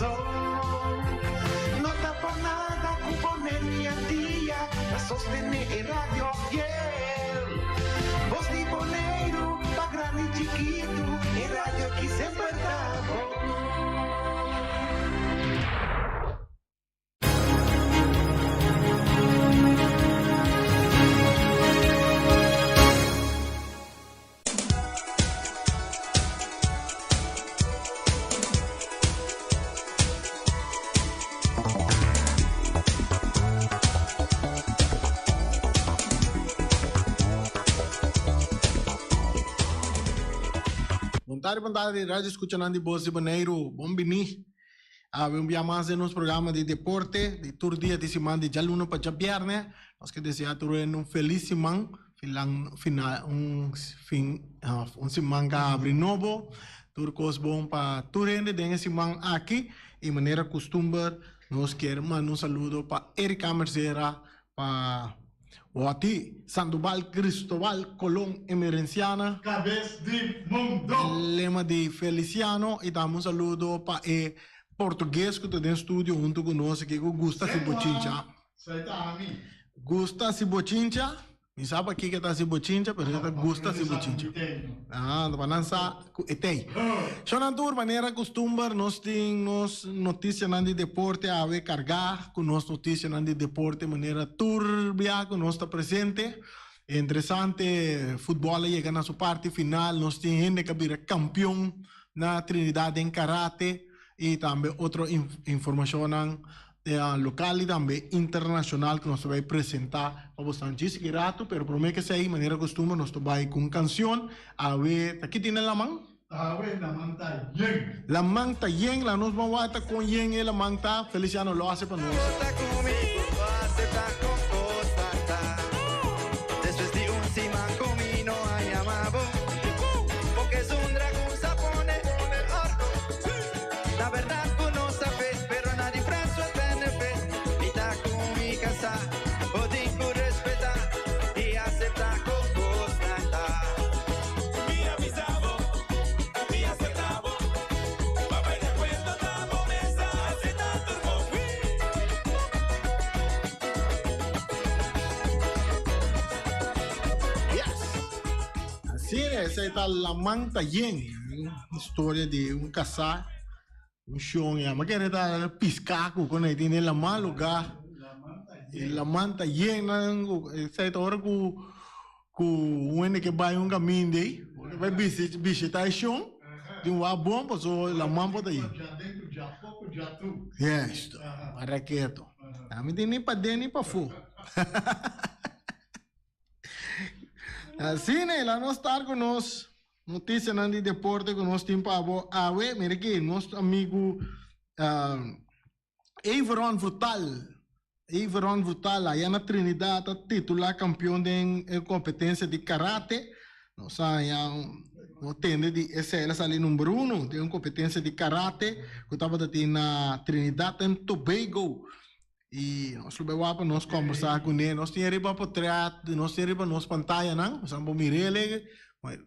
Kòrsou. No ta pa nada ku Boneiru i Antia ta sostené e radio fiel. Bos di Boneiru pa grandi i chikitu, e radio ki semper ta bon. Bon tardi, bon tardi, radio escuchanan di Bos di Boneiru. Bon bini. Awe un bia mas den nos programa di deporte di tur dia di siman di djaluna pa djabierne. Nos ke desea tur hende un felis siman, filan final un fin un siman ka habri nobo. Tur kos bon pa tur hende den e siman aki i manera kustumber nos kier manda un saludo pa Erika Mercera, pa Wati Sandoval Cristobal Colon Emerenciana. Cabes di mundo! Lema di Feliciano y dam un saludo pa e portugues cu ta den studio hunto cu nos aki cu gusta si bochincha. Gusta si bochincha. Mi sa pakiko e ta hasi bochincha, pero e ta gusta hasi bochincha. Ah, pa nan sa ku e t'ei. Shonnan tur, manera kustumber nos tin nos notisianan di deporte awe kargá ku nos notisianan di deporte manera tur bia ku nos ta presente. Interesante, futbòl a yega na su parti final, nos tin hende ku a bira kampion na Trinidad den karate i tambe otro informashonnan Lokal i tambe internashonal ku nos ta bai presentá pa bosnan djis ki ratu, pero promé ke esei, manera kustumber nos ta bai ku un kansion. Awe ta ki tin den laman? Awe laman ta yen. Laman ta yen, laga nos ban wak ta kon yen e laman ta. Feliciano lo hasi pa nos. Asina, esei ta Laman ta yen, historia di un kasá. Un shon ya, ma kere ta piská ku kon ei tin den laman lugá. E laman ta yen nan, esei ta ora ku ku un hende ke bai un kaminda ei, bai bishita e shon, tin wak bon pasobra laman por ta yen. Justo, maraketo. Mi tin ni paden ni pafó. Asina, e la nos tar ku nos. Noticianan di deporte cu nos tin pa bo awe. Mira aki, nos amigo Everon Vrutaal, Everon Vrutaal aya na Trinidad ta titula campeon den e competencia di karate. Nos a haña, nos tende di esey el a sali number uno den un competencia di karate cu tabata tin na Trinidad and Tobago. I nos lo bai wak pa nos kombersá kuné. Nos tin riba potret, nos tin riba nos pantayanan, nos por mir'é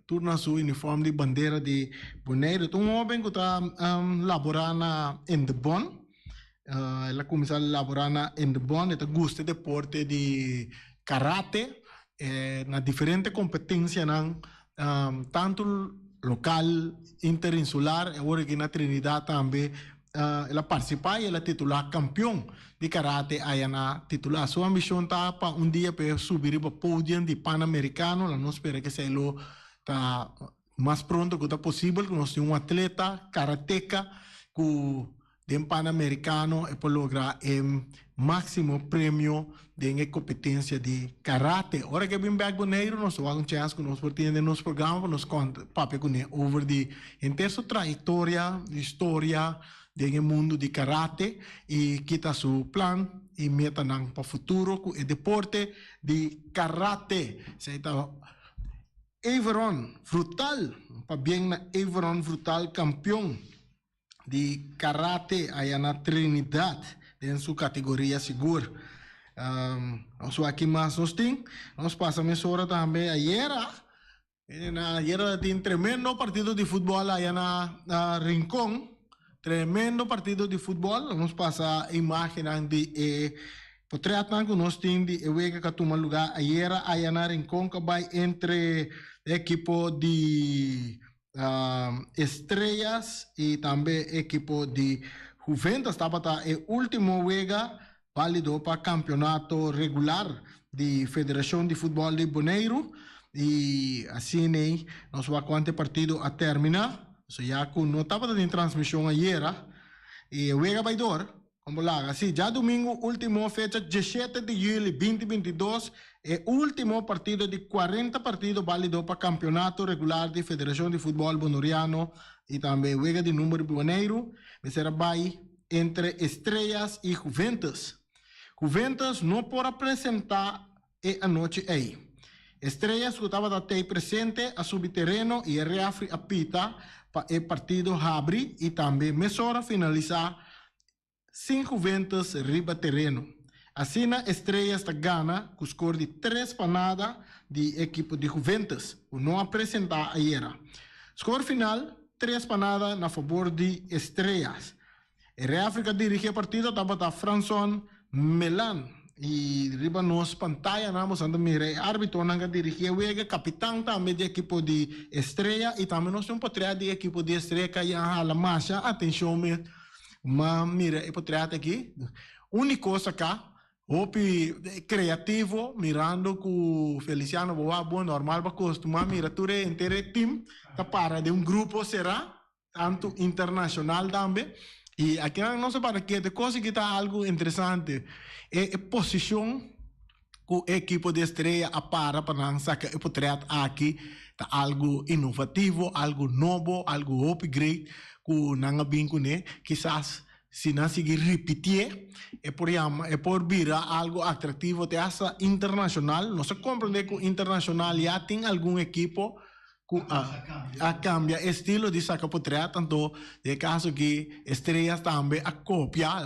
tur na su uniform di bandera di Boneiru. Ta un hóben ku ta laborá na Indebon. El a kuminsá laborá na Indebon, e ta gusta e deporte di karate na diferente kompetensianan tantu lokal, interinsular, awor aki na Trinidad tambe. El a partisipá i el a titulá kampion di karate aya na titulá. Su ambishon ta pa un dia pa e subi riba podium di Panamerikano. La nos spera ku esei lo ta mas pronto ku ta posibel ku nos tin un atleta karateka ku den Panamerikano e por logra e máksimo premio den e kompetensia di karate. Ora ku e bin bèk Boneiru nos ta wak un chèns ku nos por tene den nos programa pa nos kònt papia kuné over di henter su trayektoria, historia den e mundu di karate i kita su plan i metanan pa futuro ku e deporte di karate. Esei ta Everon Frutal, pabien na Everon Frutal kampion. di karate aya na Trinidad den su kategoria sigur. Nos wak ki mas nos tin. Nos pasa mesora tambe ayera. Ayera tin tremendo partido di futbol aya na Rincon. Tremendo partido di futbol. Nos pasa imagennan di e potretnan ku nos tin di e wega ku a tuma lugá ayera aya na Rincon ku a bai entre e ekipo di Estrellas i tambe e ekipo di Juventus. Tabata e último wega válido pa kampeonato regular di Federashon di Futbòl di Boneiru i asina ei nos wak kuantu e partido a terminá. So ya ku no tabata den transmishon ayera i e wega bai dor, kon bo laga? Si, djadumingu último fecha diesshete di yüli binti 22 e último partido di 40 partido bálido pa kampeonato regular di Federashon di Futbòl Bonoriano i tambe wega di number di Boneiru mester a bai entre Estrellas i Juventus. Juventus no por a presentá e anochi ei. Estrellas ku tabata tei presente a subi tereno i e reafri a pita pa e partido habri i tambe mesora finalisá sin Juventus riba tereno. Asina Estrellas ta gana ku skor di 3 pa 0 di ekipo di Juventus ku no a presentá ayera. Skor final 3 pa 0 na fabor di Estrellas. E reafri ku a dirigí e partido tabata Franson Melan i riba nos pantaya nan bo ta mira e árbitonan ku a dirigí e wega, kapitan tambe di ekipo di Estrella i tambe nos tin un potret di ekipo di Estrella ku a hala masha atenshon mes. Ma mira e potret aki. Úniko aka hopi kreativo mirando ku Feliciano bo wak bon normal pa kostumá mira tur e henter e team ta para den un grupo será tantu internashonal tambe i aki nan no sa para kete kos aki ta algu interesante e posishon ku e ekipo di Estrella a para pa nan saka e potret aki ta algu inovativo, algu nobo, algu hopi great ku nan a bin kuné. Kisas si nan sigui ripitié e por yama e por bira algu atraktivo te hasta internashonal. Nos a komprendé ku internashonal ya tin algun ekipo ku a kambia e estilo di saka potret, anto den e kaso aki Estrellas tambe a kopia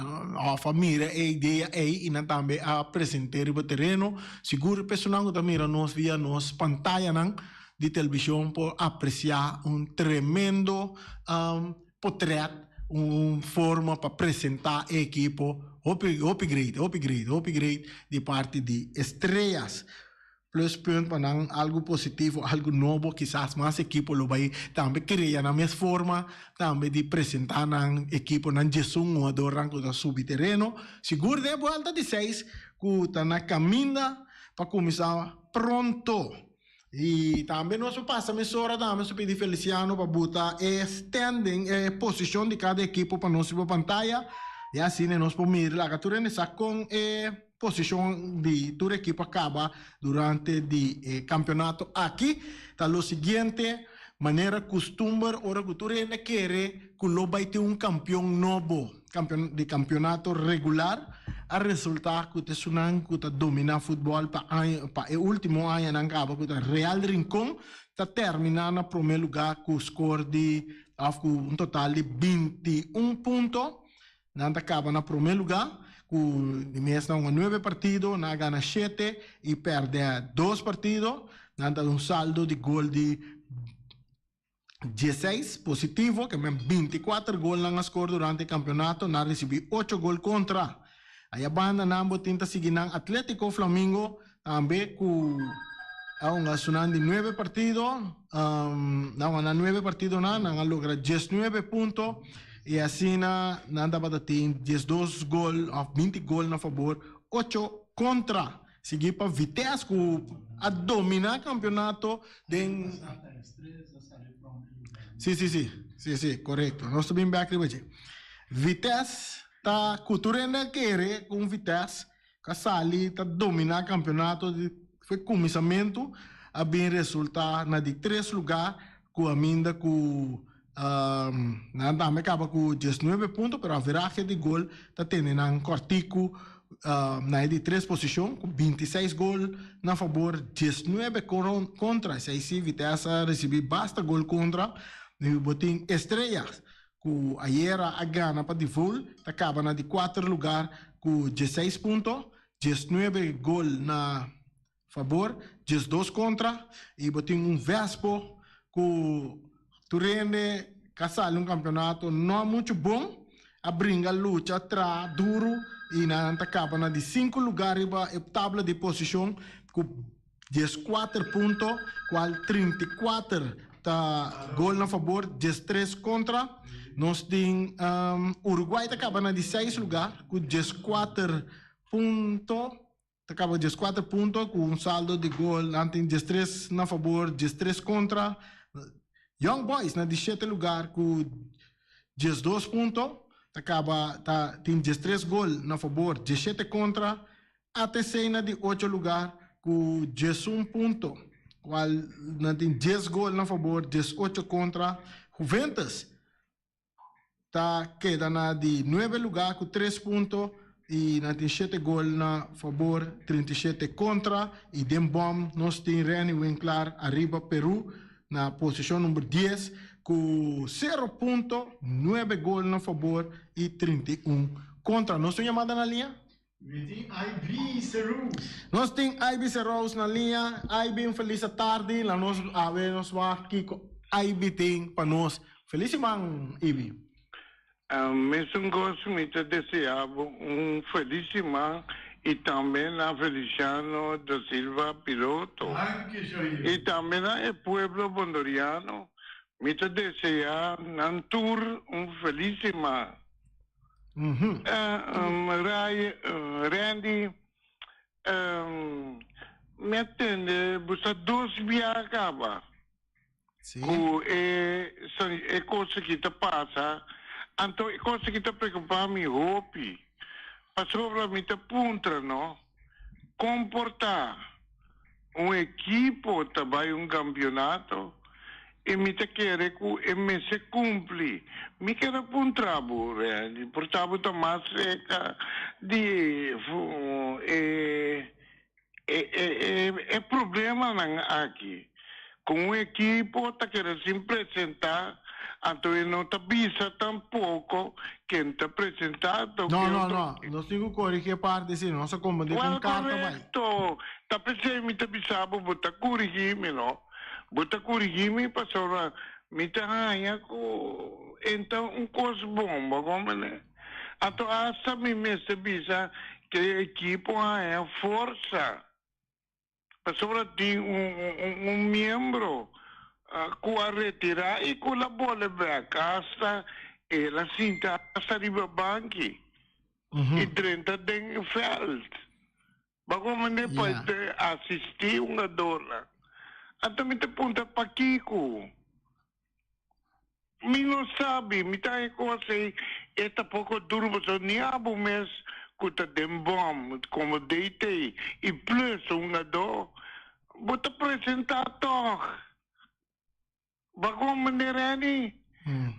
òf a mira e idea ei i nan tambe a present'é riba tereno. Sigur e personanan ku ta mira nos via nos pantayanan di televishon por apresiá un tremendo potret, un forma pa presentá e ekipo hopi hopi great, hopi great, hopi great di parti di Estrellas. Pluspunt pa nan algu positivo, algu nobo, kisas mas ekipo lo bai tambe krea nan mes forma tambe di presentá nan ekiponan 11 hugadornan ku ta subi tereno. Sigur den e buelta di seis ku ta na kaminda pa kuminsá pronto. I tambe nos a pasa mesora tambe nos a pidi Feliciano pa buta e standing, e posishon di kada ekipo pa nos riba pantaya i asina nos por mira laga tur hende sa kon e posishon di tur ekipo a kaba durante di e kampeonato aki. Ta lo siguiente, manera kustumber ora ku tur hende kere ku lo bai tin un kampeon nobo di kampeonato regular a resultá ku ta esunnan ku ta dominá futbòl pa aña pa e último añanan kaba ku ta Real Rincon ta terminá na promé lugá ku skor di òf ku un total di 21 punto. Nan ta kaba na promé lugá ku di mes nan hunga nuebe partido, nan a gana shete i pèrdè dos partido. Nan ta un saldo di gol di 16 positivo, ke men 24 gol nan a skor durante e kampeonato, nan a risibí ocho gol kontra. Aya banda nan bo tin ta sigui nan Atletico Flamingo tambe ku a hunga sunan di nuebe partido, nan a hunga nan nuebe partidonan, nan a logra 19 punto i asina nan tabata tin 12 gol òf 20 gol na fabor, ocho kontra. Sigui pa Vitesse ku a dominá kampeonato den. Sí, sí, sí. Sí, sí, korekto. Nos ta bin bèk riba dje. Vitesse ta ku tur hende a kere ku un Vitesse ku a sali ta dominá kampeonato di foi kuminsamentu a bin resultá na di tres lugá ku aminda ku nan tambe kaba ku 19 punto pero averahe di gol ta tene nan kòrtiku na e di tres posishon ku 26 gol na fabor, 19 kontra. Esei si Vitesse a risibí basta gol kontra. I bo tin Estrellas ku ayera a gana pa Divul ta kaba na di kuater lugar ku 16 punto, 19 gol na fabor, 12 kontra. I bo tin un Vespo ku tur hende. ku a sali un kampeonato no muchu bon, a bringa, lucha, traha duru i nan ta kaba na di sinku lugá riba e tabla di posishon ku 14 punto, kual 34 ta gol na fabor, 13 kontra. Nos tin Uruguay ta kaba na di seis lugá ku 14 punto, ta kaba 14 punto ku un saldo di gol, nan tin 13 na fabor, 13 kontra. Young Boys na di shete lugar ku 12 punto, ta kaba ta tin 13 gol na fabor, 17 kontra. ATC na di ocho lugar ku 11 punto, kual nan tin 10 gol na fabor, 18 kontra. Juventus ta keda na di nuebe lugá ku tres punto i nan tin shete gol na fabor, 37 kontra. I den bòm nos tin Renny Winklaar ariba Peru na posishon number 10 ku 0.9 gol na fabor i 31 kontra. Nos tin un yamada na liña? Mi tin IB Serous. Nos tin IB Serous na liña. IB, un felis atardi. La nos awe nos wak kiko IB tin pa nos. Felis siman, IB. Mesun kos mi ta desea bo un felis siman i tambe na Feliciano da Silva Piloto Danki, Shoyo. i tambe na e pueblo bondoriano mi ta desea nan tur un felis siman. Ray, Randy, mi a tende bo sa dos bia caba cu e e cos aki ta pasa, anto e cos aki ta preocupa mi hopi, pasobra mi ta puntra no, con por ta un ekipo ta bai un kampionato i mi ta kere ku e mester kumpli. Mi ker a puntra bo, Randy, por ta bo ta mas serka di e e problemanan aki. Ku un ekipo ta keda sin presentá, anto e no ta bisa tampoko ken ta presentá, anto No, ke no, otro. no. Nos tin ku korigí e parti si nos a komprendé ku Wel un karta bai. korekto. Ta p'esei mi ta bisa bo, bo ta korigí mi, no? Bo ta korigí mi pasobra mi ta haña ku e ta un kos bon, bo komprendé? Anto asta mi mester bisa ku e ekipo haña forsa. Pasobra tin un miembro ku a retirá i ku la bole bek asta el a sinta asta riba banki i drenta den e vèlt. Bo komende pa asistí hungadornan. Anto mi ta puntra pakiko? Mi no sabi, mi ta haña ku asei e ta poko duru pasobra ni abo mes ku ta den bòm komo DT i plus hungadó bo ta presentá tòg. Bo komprendé Renny?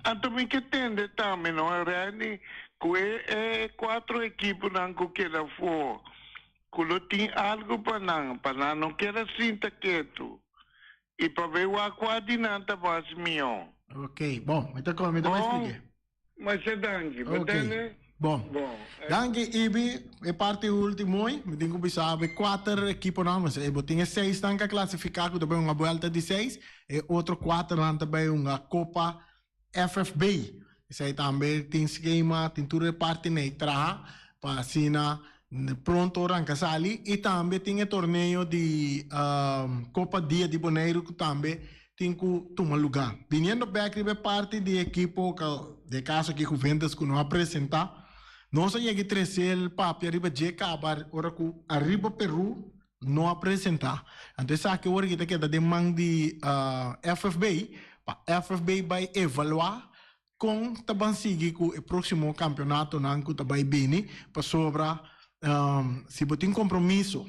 Anto mi ke tende tambe no Renny ku e e kuatro ekiponan ku keda afó ku lo tin algu pa nan pa nan no keda sinta ketu. I pa bay wak kua di nan ta mas mihó. Ok, bon, mi ta mi ta bay Bon, expliké. masha danki, bo Ok, tende? bon. Bon. Danki Ibi, e parti ultimo hoy, mi tin ku bisa awe kuater ekiponan, bo sa, bo tin e seisnan ku a klasifiká ku ta bay hunga buelta di seis, e otro kuaternan ta bay hunga Kopa FFB. Esei tambe tin skema, tin tur e parti nei traha pa asina pronto ranka sali. I tambe tin e torneo di Kopa Dia di Boneiru ku tambe tin ku tuma lugá. Biniendo bèk riba e parti di ekipo, den e kaso aki Juventus ku no a presentá, nos a yega i trese el papia riba dje kaba ora ku ariba Peru no a presentá. Anto esaki ora ki ta keda den man di FFB pa FFB bai evaluá kon ta ban sigui ku e próksimo kampionatonan ku ta bai bini pasobra si bo tin kompromiso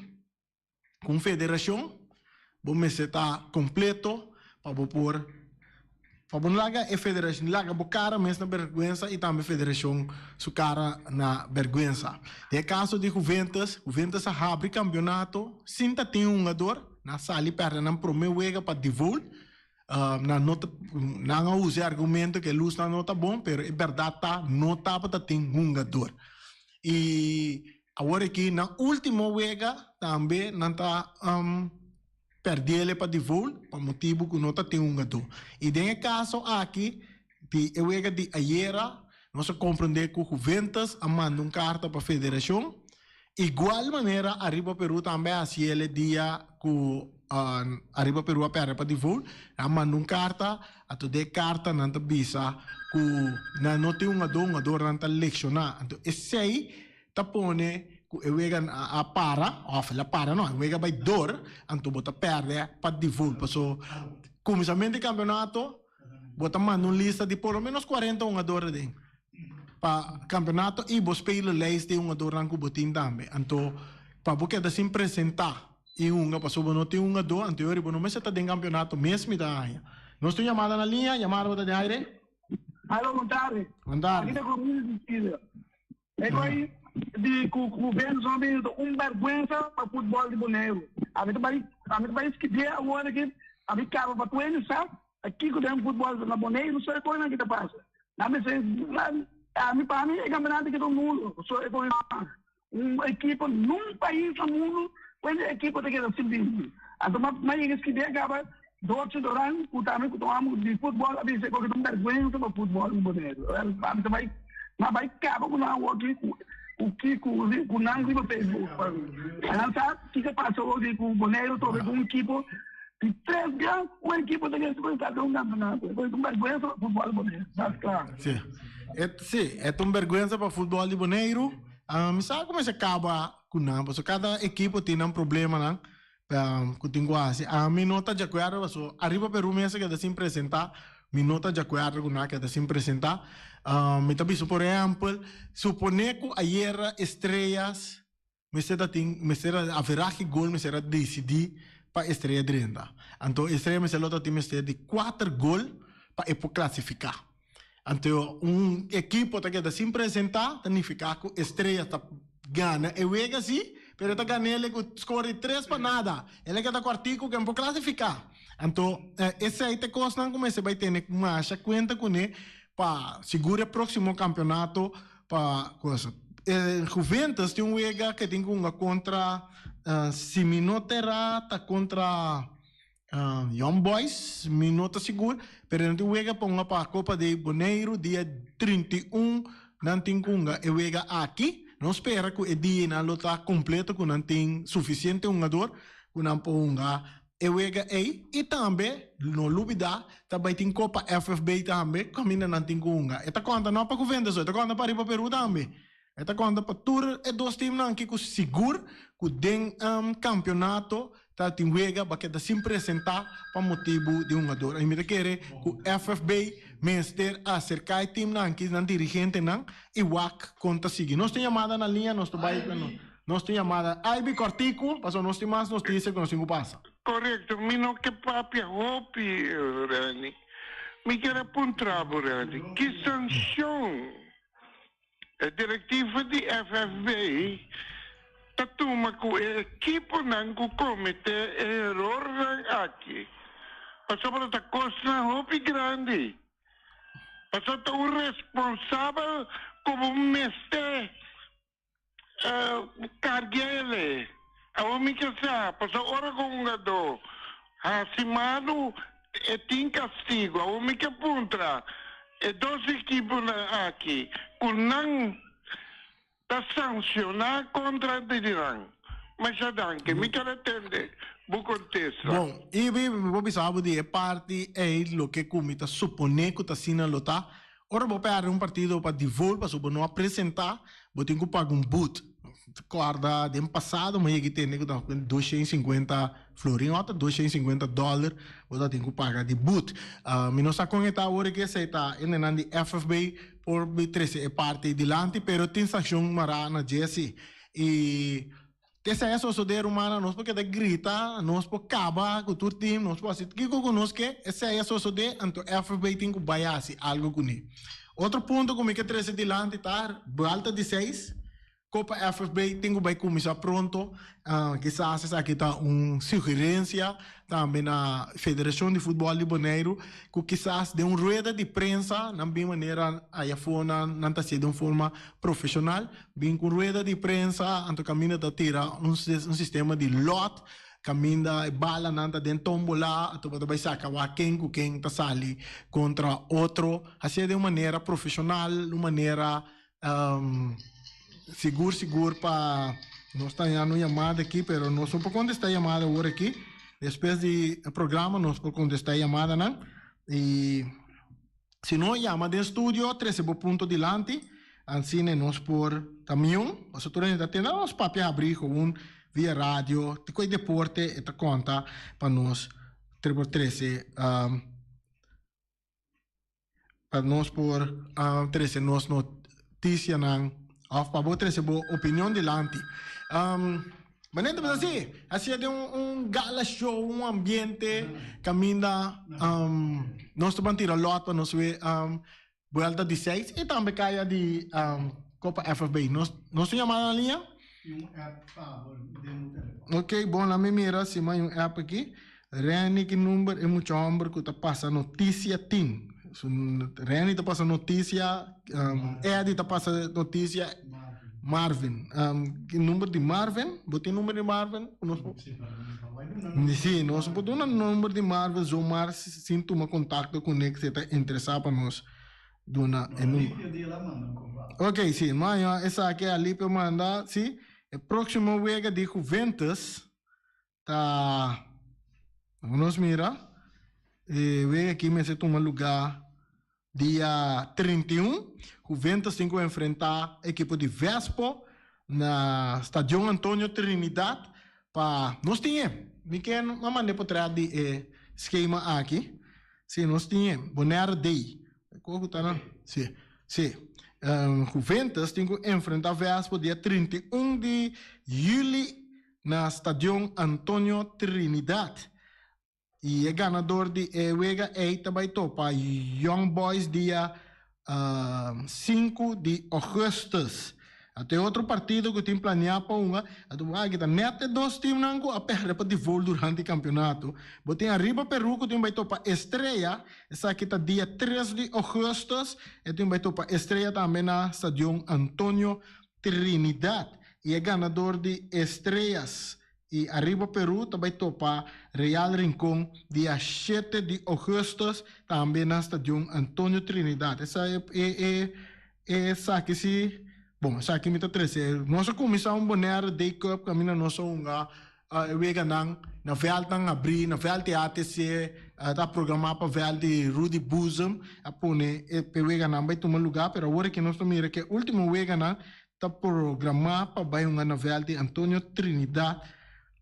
ku un federashon bo mester ta kompleto pa bo por Pa bo no laga e federashon laga bo kara mes na bergwensa i tambe federashon su kara na bergwensa. Den e kaso di Juventus, Juventus a habri kampionato sin ta tin un hungador, nan a sali pèrdè nan promé wega pa default. Nan no ta, nan a usa e argumento ku e lusnan no ta bon, pero e bèrdat ta no tabata tin hungador. I awor aki nan último wega tambe nan ta Perdiele pa default pa motibu ku no ta tin hungadó. I den e kaso aki Di e wega di ayera nos a comprende cu Juventus a manda un carta pa federacion. Igual manera Arriba Peru tambe a haci el e dia cu Arriba Peru a perde pa Devool. Nan a manda un carta, anto den e carta nan ta bisa cu nan no tin hungador, hungadornan ta lecciona. Anto esey ta pone cu e wega a para, of el a para no, e wega bay door, anto bo ta perde pa Devool. Paso cuminsamento di campeonato Bo ta manda un lista di por lo menos 40 hungador aden pa campeonato y bo spelerlijst di hungadornan cu bo tin tambe. Anto pa bo keda sin presenta y hunga pasobra bo no tin hungador, anto yori bo no mester ta den campeonato mes mi ta haña. Nos tin un yamada na liña, yamada bo ta den aire. Alo, bon tardi. Bon tardi. Aki ta cu Rudy Cecilia. E koi di ku governo son bini ta un bèrgwensa pa futbòl di Boneiru. Ami ta bai ami ta bai skibié awor aki, ami kaba pa tur hende sa kiko den futbòl na Boneiru so e koinan ki ta pasa. Nan mester ami pa mi e kampeonato aki ta un nulo so e koi un ekipo nun pais na mundu kuende ekipo ta keda sin bini. Anto mi a yega skibié kaba Dortje Doran ku tambe ku ta un amo di futbòl a bisa ku ta un bèrgwensa pa futbòl di Boneiru. Ami ta bai mi a bai kaba ku nan awor aki ku ku ku nan riba Facebook. Nan sa kiko a pasa awor aki ku Boneiru tobe ku un ekipo di tres gran un ekipo ta kere ta den un kampeonato. E ta un bèrgwensa pa futbòl di Boneiru. That's kla. Si, e si e ta un bèrgwensa pa futbòl di Boneiru. Mi sa ku mester kaba ku nan pasobra kada ekipo tin nan problemanan. Cu tin cu haci. Ami no ta djacuerdo paso ariba Peru mes a keda sin presenta, mi no ta djacuerdo cu nan a keda sin presenta. Mi ta bisa por ehempel, supone cu ayera Estrellas mester ta tin, mester a averahe gol mester a decidi pa Estrella drenta. Anto Estrella mester lo ta tin mester di cuater gol pa e por clasifica. Anto un ekipo ta keda sin presenta ta nifica cu Estrella ta gana e wega si, pero e ta ganele cu score di tres pa nada. El a keda cuartico cu e no por clasifica. Anto esey ta e cosnan cu mester bay tene masha cuenta cune pa sigur e proximo campeonato pa cosa. Juventus tin un wega cu e tin cu hunga contra si mi no ta era ta contra Young Boys, mi no ta sigur, pero nan tin wega pa hunga pa Copa de Boneiru dia 31 nan tin ku hunga e wega aki. Nos spera ku e dia nan lo ta kompleto ku nan tin sufisiente hungador ku nan por hunga e wega ei i tambe no lubida ta bai tin Copa FFB tambe kaminda nan tin ku hunga. E ta konta no pa Juventus so, e ta konta pa riba Peru tambe. E ta konta pa tur e dos teamnan aki ku sigur ku den kampionato ta tin wega ba keda sin presentá pa motibu di hungador. I mi ta kere ku FFB mester aserká e teamnan aki, nan dirigentenan, i wak kon ta sigui. Nos tin yamada na liña, nos ta bai ku nos tin yamada. Aiby kòrtiku, pasobra nos tin mas notisia ku nos tin ku pasa. Korekto, mi no ke papia hopi, Renny. Mi kier a puntra bo, Renny, ki sanshon E direktiva di FFB ta tuma ku e ekiponan ku kometé e erornan aki pasobra ta kosnan hopi grandi. Pasobra ta un responsabel ku bo mester karg'ele. Awor mi ke sa, pasobra ora ku un hungadó hasi malu E tin castigo. Awor mi ke puntra e dos ekiponan aki cu nan ta sanciona contra di nan. Masha danki. Mi ker a tende bo contesta. Bon, i mi por bisa bo di e parti ei loke cu mi ta supone cu ta asina lo ta. Ora bo perde un partido pa default pasobra bo no a presenta, bo tin cu paga un boet. Corda den pasado mi a yega tende cu ta 250 florin ota 250 dollar bo ta tin cu paga di boet. Mi no sa con e ta awor aki esey ta hendenan di FFB por bi trece e parti dilanti pero tin sancion mara na dje si. Y esey a sosode rumannan nos por keda grita nos por caba cu tur team nos por haci kico cu nos ke esey a sosode anto FFB tin cu bay haci algo cune. Otro punto cu mi ke trece dilanti ta buelta di seis Copa FFB tin cu bay cuminsa pronto. Kisas esaki ta un sugerencia tambe na Federacion di Futbol di Boneiru cu kisas den un rueda di prensa nan bin manera aya afo nan nan ta hacié den un forma profesional bin cu un rueda di prensa anto caminda ta tira un un sistema di lot. Kaminda e balanan ta den tombola, anto bo ta bai saka wak ken ku ken ta sali kontra otro. Hasié den un manera profeshonal, un manera sigur sigur pa nos ta hañando un yamada aki, pero nos no por kontestá e yamada awor aki. Despues di e programa nos por kontestá e yamadanan. I si no yama den studio, trese bo punto dilanti, asina nos por ta mion. Pasobra tur hende ta tende, nos papia habrí gewoon via radio, te ku e deporte e ta konta pa nos por trese pa nos por trese nos notisianan òf pa bo trese bo opinion dilanti. Manera ta bisa si, hasié den un gala show, un ambiente kaminda nos ta ban tira lòt pa nos wee buelta di seis i tambe kaya di Copa FFB. Nos nos tin yamada na liña? Tin un app pa bo den bo telefòn. Ok, bon, lami mira si mi hay un app aki. Renny ki number e mucha homber ku ta pasa notisia tin? Renny ta pasa notisia, Eddy ta pasa notisia, Marvin. Ki number di Marvin? Bo tin number di Marvin? Si, nos por duna number di Marvin zomaar sin tuma kontakto kuné si e ta interesá pa nos duna e number. Ok, si, maña esaki Alipio manda, si, e próksimo wega di Juventus Ta nos mira e wega aki mester tuma luga dia 31. Juventus tin ku enfrenta ekipo di Vespo na Stadion Antonio Trinidad pa nos tin e. Mi ke a manda e potret di e skema aki. Si nos tin e Bonaire Day. Ko ku ta na? Si, si. Juventus tin ku enfrenta Vespo dia 31 di juli na Stadion Antonio Trinidad y e ganador di e wega ey ta bay topa Young Boys dia sinku di augustus. Ato e otro partido cu tin planea pa hunga, ato bo aki ta net e dos teamnan cu a perde pa default durante campeonato. Bo tin Arriba Peru cu tin bay topa Estrella, esaki ta dia tres di augustus, e tin bay topa Estrella tambe na Stadion Antonio Trinidad y e ganador di Estrellas y Arriba Peru ta bay topa Real Rincon dia shete di augustus tambe na Stadion Antonio Trinidad. Esa e e esaki si, bon esaki mi ta trece. Nos a cuminsa un Bonaire Day Cup caminda nos a hunga E weganan na vèldnan abrí, na vèld di ATC, ta programá pa vèld di Rudy Boezem, a pone e p'e weganan bai tuma lugá, pero awor aki nos ta mira ku e último weganan ta programá pa bai hunga na vèld di Antonio Trinidad.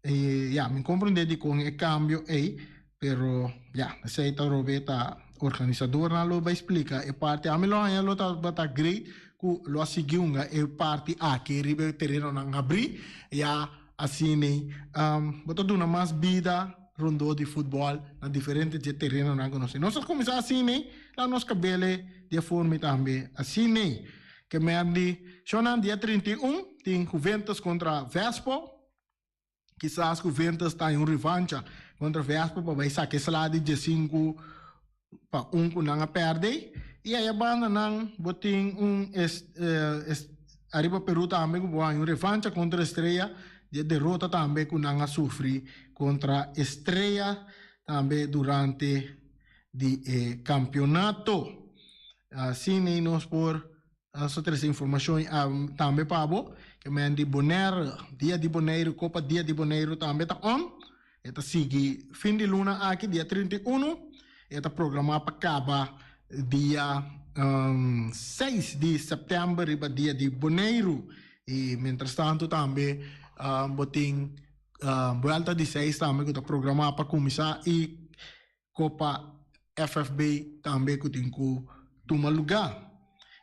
E ya, mi komprendé dikon e kambio ei, pero ya, esei ta robe ta organisadornan lo bai splika e parti. Ami lo haña lo tabata great ku lo a sigui hunga e parti aki riba e terenonan abrí, ya. Asina, bo ta duna mas bida rondó di futbòl na diferente dje terenonan ku nos tin. Nos a kuminsá asina, laga nos kabele di e forma tambe asina. Ke mèrdi shownan dia 31 tin Juventus kontra Vespo. Kisas Juventus ta un revancha kontra Vespo pa bai saka e sla di diesinku pa un ku nan a pèrdè. I aya banda nan bo tin un ariba Peru tambe ku bo haña un revancha kontra Estrella di e derota tambe ku nan a sufri kontra Estrella tambe durante di e kampionato. Asina nos por a trese informashon tambe pa bo. Ke men di Bonaire, Dia di Boneiru, Kopa Dia di Boneiru tambe ta on. E ta sigui fin di luna aki, dia 31. E ta programá pa kaba dia 6 di sèptèmber riba Dia di Boneiru. I mientrastantu tambe bo tin Buelta di Seis tambe ku ta programá pa kuminsá i Kopa FFB tambe ku tin ku tuma lugá.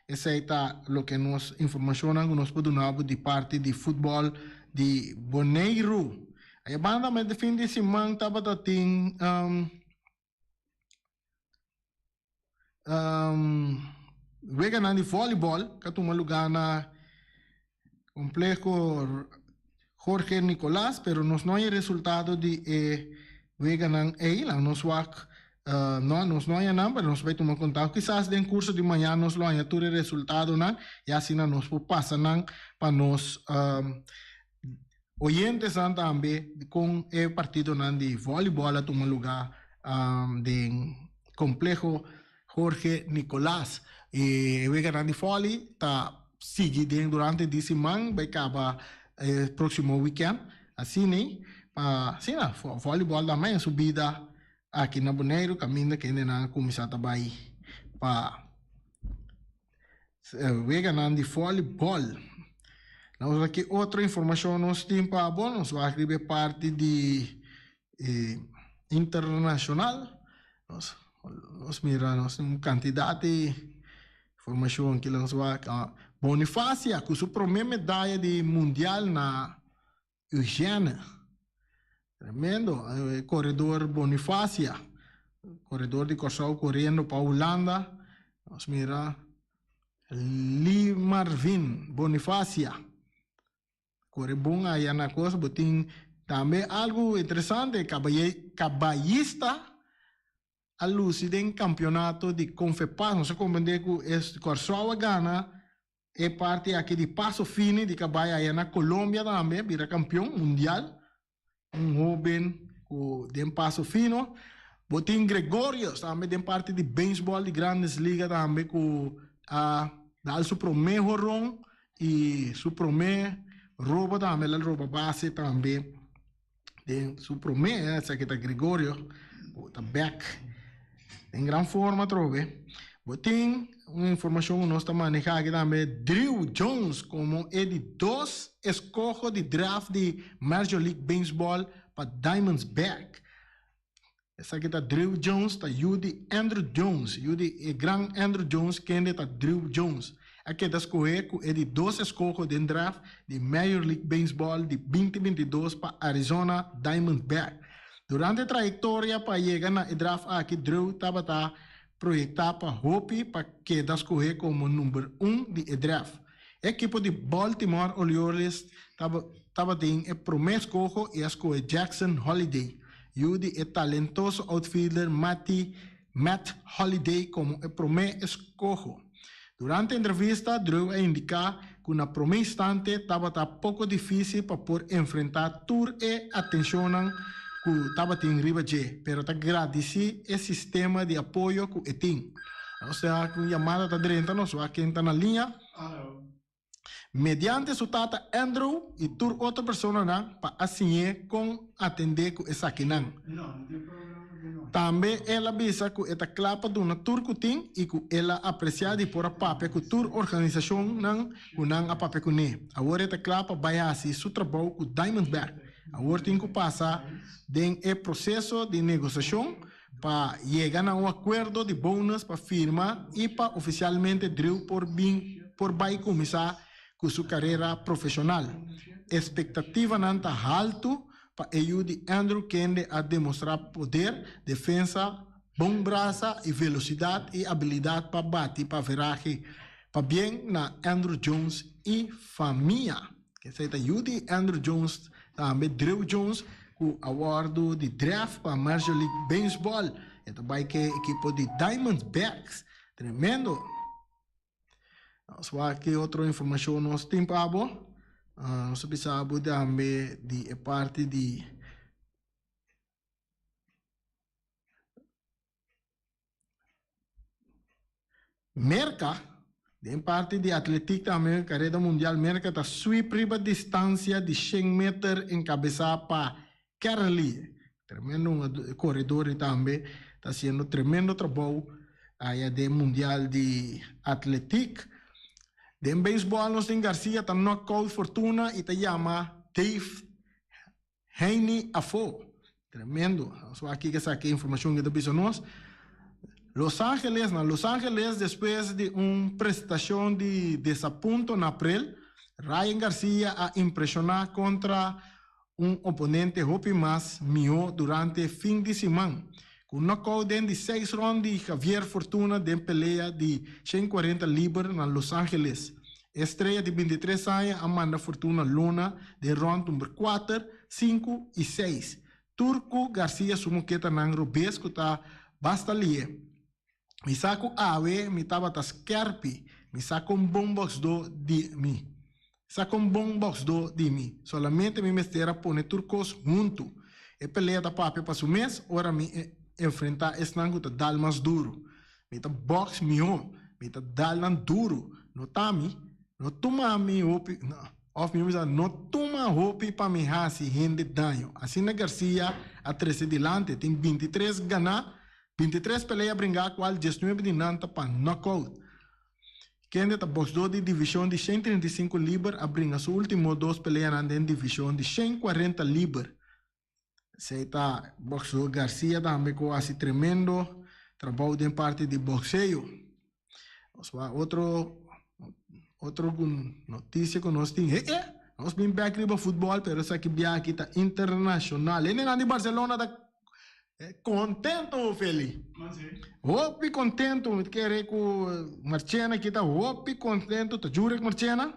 Esei ta loke nos informashonnan ku nos por duna bo di parti di futbòl di Boneiru. Aya banda met fin di siman tabata tin weganan di vòlibòl ku a tuma lugá na Complejo Jorge Nicolas, pero nos no hay resultado di e weganan ey. Laga nos wak, no, nos no haya nan, pero nos bay tuma contacto. Kisas den curso di mañana nos lo haya tur e resultadonan y asina nos por pasa nan pa nos. oyentenan tambe kon e partidonan di vòlibòl a tuma lugá den Kompleho Jorge Nicolaas. E weganan di vòli ta sigui den durante di siman bai kaba e próksimo wikènt. Asina pa asina vòlibòl tambe en su bida aki na Boneiru kaminda kendenan a kuminsá ta bai pa weganan di vòlibòl. Nos aki otro informashon nos tin pa bo, nos wak riba e parti di internashonal. Nos nos mira nos tin un kantidat di informashon ki nos wak. Bonifacia ku su promé medaya di mundial na Eugene. Tremendo. E koredor Bonifacia, koredor di Kòrsou koriendo pa Hulanda. Nos mira Lee Marvin Bonifacia kore bon aya na kos. Bo tin tambe algu interesante, kabayista a lusi den kampionato di Confepas. Nos a komprende ku e Kòrsou a gana E parti aki di Paso Fini di kabai aya na Colombia tambe bira kampion mundial. Un hoben ku den Paso Fino. Bo tin Gregorius tambe den parti di beisbòl di Grandes Liga tambe ku a dal su promé horon i su promé robo tambe. El a roba base tambe den su promé, esaki ta Gregorio ku ta bèk den gran forma atrobe. Bo tin un informashon ku nos ta manehá aki tambe, Drew Jones komo e di dos eskoho di draft di Major League Baseball pa Diamondback. Esaki ta Drew Jones, ta yu di Andruw Jones, yu di e gran Andruw Jones kende ta Drew Jones. A keda skohé ku e di dos eskoho den draft di Major League Baseball di binti 22 pa Arizona Diamondback. Durante e trayektoria pa yega na e draft aki Drew tabata proyektá pa hopi pa keda skohé komo number un di e draft. E ekipo di Baltimore Orioles tabatin e promé eskoho i a skohe Jackson Holliday, yu di e talentoso outfielder Matty Matt Holliday komo e promé eskoho. Durante entrevista Drew a indiká ku na promé instante tabata poko difísil pa por enfrentá tur e atenshonnan ku tabatin riba dje, pero ta gradisí e sistema di apoyo ku e tin. Osea ku un yamada ta drenta nos wak ken ta na liña. Mediante su tata Andrew i tur otro personanan pa a siñ'é kon atendé ku esakinan. Tambe el a bisa ku e ta kla pa duna tur ku tin i ku el a apresiá di por a papia ku tur organisashonnan ku nan a papia kuné. Awor e ta kla pa bai hasi su trabou ku Diamondback. Awor tin ku pasa den e proseso di negosiashon pa yega na un akuerdo di bonus pa firma i pa ofisialmente Drew por bin por bai kuminsá ku su karera profeshonal. Espektativanan ta haltu pa e yu di Andrew kende a demostrá poder, defensa, bon brasa i velosidat i abilidat pa bati pa verahe. Pabien na Andruw Jones i famia. Esei ta yu di Andruw Jones, tambe Drew Jones ku a wòrdu di draft pa Major League Baseball. E ta bai ku e ekipo di Diamondbacks. Tremendo! Nos wak ki otro informashon nos tin pa bo. Nos a bisa bo tambe di e parti di. Merka, Den parti di atletik tambe kareda mundial Merka ta sweep riba distansia di shen meter enkabesá pa Kerley. Tremendo un koredor i tambe ta hasiendo tremendo trabou aya den mundial di atletik. Den beisbòl nos tin Garcia ta knockout Fortuna i ta yama Dave Heini afó. Tremendo. Nos wak kiko esaki informashon ke ta bisa nos. Los Angeles, na Los Angeles despues di un prestashon di desapunto na aprel, Ryan Garcia a impreshoná kontra un oponente hopi mas mihó durante fin di siman. Ku knockout den di seis rond di Javier Fortuna den pelea di 140 liber na Los Angeles. E strea di bintitres aña a manda Fortuna luna den rond number kuater, sinku i seis. Tur ku Garcia su moketanan robes ku ta basta lihe. Mi sa ku awe mi tabata skerpi, mi sa kon bon boksdó di mi. Saka un bon bòksdó di mi. Solamente mi mester a pone tur kos huntu. E pelea ta papia pa su mes ora mi enfrentá esnan ku ta dal mas duru. Mi ta bòks mihó. Mi ta dal nan duru. No ta mi. No tuma mi hopi, òf mi bisa no tuma hopi pa mi hasi hende daño. Asina Garcia a trese dilanti. Tin bintitres ganá, bintitres pelea bringá kual diesnuebe di nan ta pa nòkout. Kende ta boksdó di divishon di 135 liber a bringa su ultimo dos peleanan den divishon di 140 liber. Esei ta boksdó Garcia tambe ku hasi tremendo trabou den parti di bokseo. Nos wak otro otro notisia ku nos tin. He e! Nos bin bek riba futbòl pero esaki bia aki ta internashonal. Hendenan di Barcelona ta Contento Feli. Hopi contento. Mi ta kere ku Marchena aki ta hopi contento. Ta Jurek Marchena?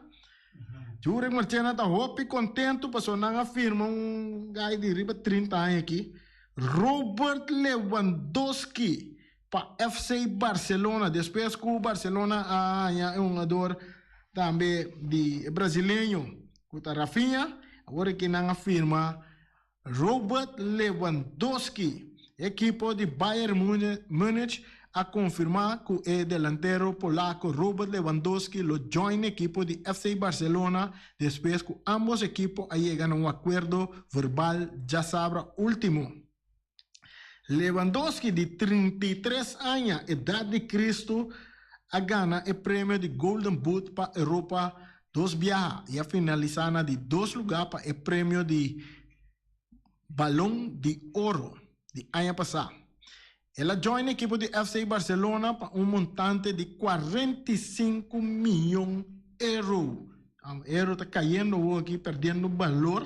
Jurek Marchena ta hopi contento pasobra nan a firma un guy di riba 30 aña aki. Robert Lewandowski pa FC Barcelona. Despues ku Barcelona a haña e hungador tambe di e brasileño ku ta Rafinha. Awor aki nan a firma Robert Lewandowski. Ekipo di Bayern Munich a konfirmá ku e delantero polako Robert Lewandowski lo join ekipo di FC Barcelona despues ku ámbos ekipo a yega na un akuerdo verbal djasabra último. Lewandowski di 33 aña, edat di Kristu, a gana e premio di Golden Boot pa Europa dos biaha i a finalisá na di dos lugá pa e premio di Balon di Oro di aña pasá. El a join ekipo di FC Barcelona pa un montante di 45 miyon euro. Euro ta kayendo awor aki, perdiendo balor.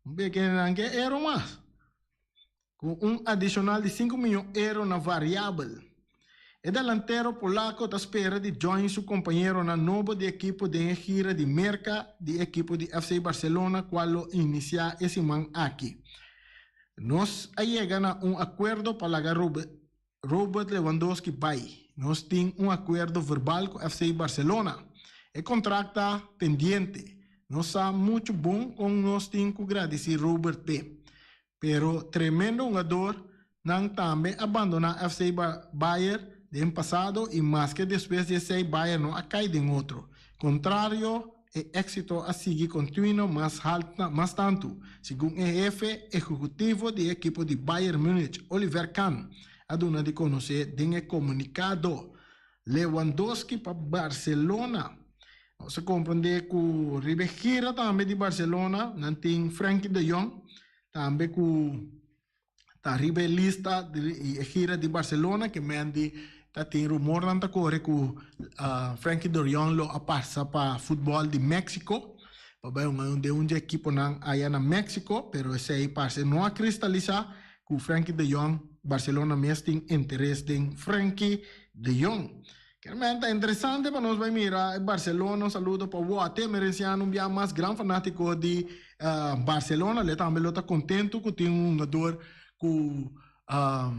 Un bia ke nan ke euro mas. Ku un adishonal di sinku miyon euro na variabel. E delantero polako ta spera di join su kompañeronan nobo di ekipo den e gira di Merka di ekipo di FC Barcelona kual lo inisiá e siman aki. Nos a yega na un akuerdo pa laga Robert Lewandowski bai. Nos tin un akuerdo verbal ku FC Barcelona. E kontrakt ta pendiente. Nos sa muchu bon kon nos tin ku gradisí Robert p'e. Pero tremendo hungador, nan tambe a bandoná FC Bayern den pasado i maske despues di esei Bayern no a kai den otro. Kontrario, e éksito a sigui kontinuo mas mas tantu, segun e hefe ehekutivo di e ekipo di Bayern Munich, Oliver Kahn, a duna di konosé den e komunikado. Lewandowski pa Barcelona. Nos a komprondé ku riba e gira tambe di Barcelona nan tin Frenkie de Jong tambe ku ta riba e lista di e gira di Barcelona ke men di ta tin rumornan ta kore ku Frenkie de Jong lo a pasa pa futbòl di Mexico pa bai hunga den un di ekiponan aya na Mexico pero esei parse no a kristalisá ku Frenkie de Jong. Barcelona mes tin interes den Frenkie de Jong. Kermen ta interesante pa nos bai mira e Barcelona. Un saludo pa Wote Merenciano, un bia mas gran fanatico di Barcelona. Le tambe lo ta contento cu tin un hungador cu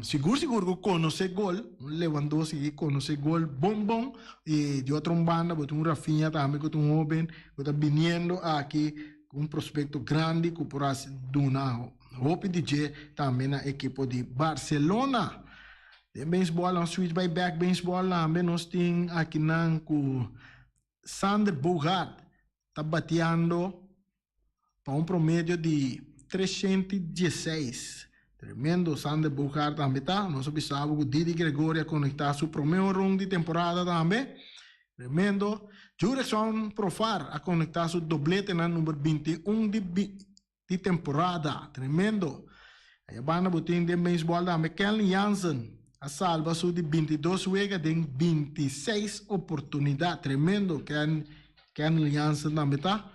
sigur sigur cu conoce gol. Un Lewandowski cu conoce gol bon bon. Y di otro un banda bo tin un Rafinha tambe cu ta un hoben cu ta biniendo aki cu un prospecto grandi cu por haci duna hopi di dje tambe na ekipo di Barcelona. Den beisbòl nos switch bai bèk beisbòl tambe nos tin akinan ku Sander Bogaert ta batiando pa un promedio di 316. Tremendo Sander Bogaert tambe ta. Nos a bisa bo ku Didi Gregorio a konektá su promé honron di temporada tambe. Tremendo. Jurickson Profar a konektá su doblete na number 21 di di temporada. Tremendo. Aya banda bo tin den beisbòl tambe Kenley Jansen a salba su di 22 wega den 26 oportunidat. Tremendo Ken Kenley Jansen tambe ta.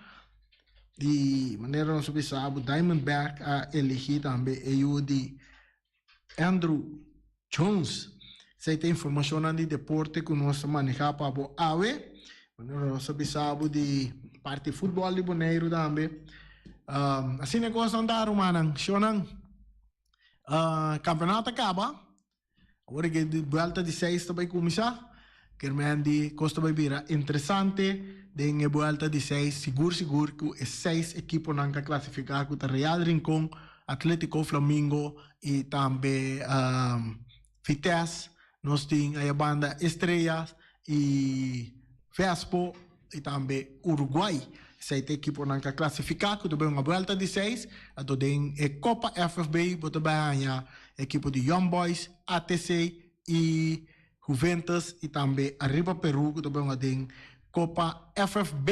Di manera nos a bisa bo Diamondback a eligi tambe e yu di Andruw Jones. Esei ta informashonnan di deporte ku nos ta manehá pa bo awe. Nos a bisa bo di parti futbòl di Boneiru tambe. Asina e kosnan ta rumannan. Shownan, kampeonato a kaba. Awor e buèlta di seis ta bai kuminsá. Kermen di kos ta bai bira interesante den e buelta di seis. Sigur sigur ku e seis ekiponan ka klasifiká ku ta Real Rincon, Atletico Flamingo i tambe Vitesse. Nos tin aya banda Estrellas i Vespo i tambe Uruguay. Esei ta ekiponan ku a klasifiká ku ta bai un buelta di seis. Anto den e Kopa FFB bo ta bai haña ekipo di Young Boys, ATC i Juventus i tambe Arriba Peru ku ta bai hunga den Kopa FFB.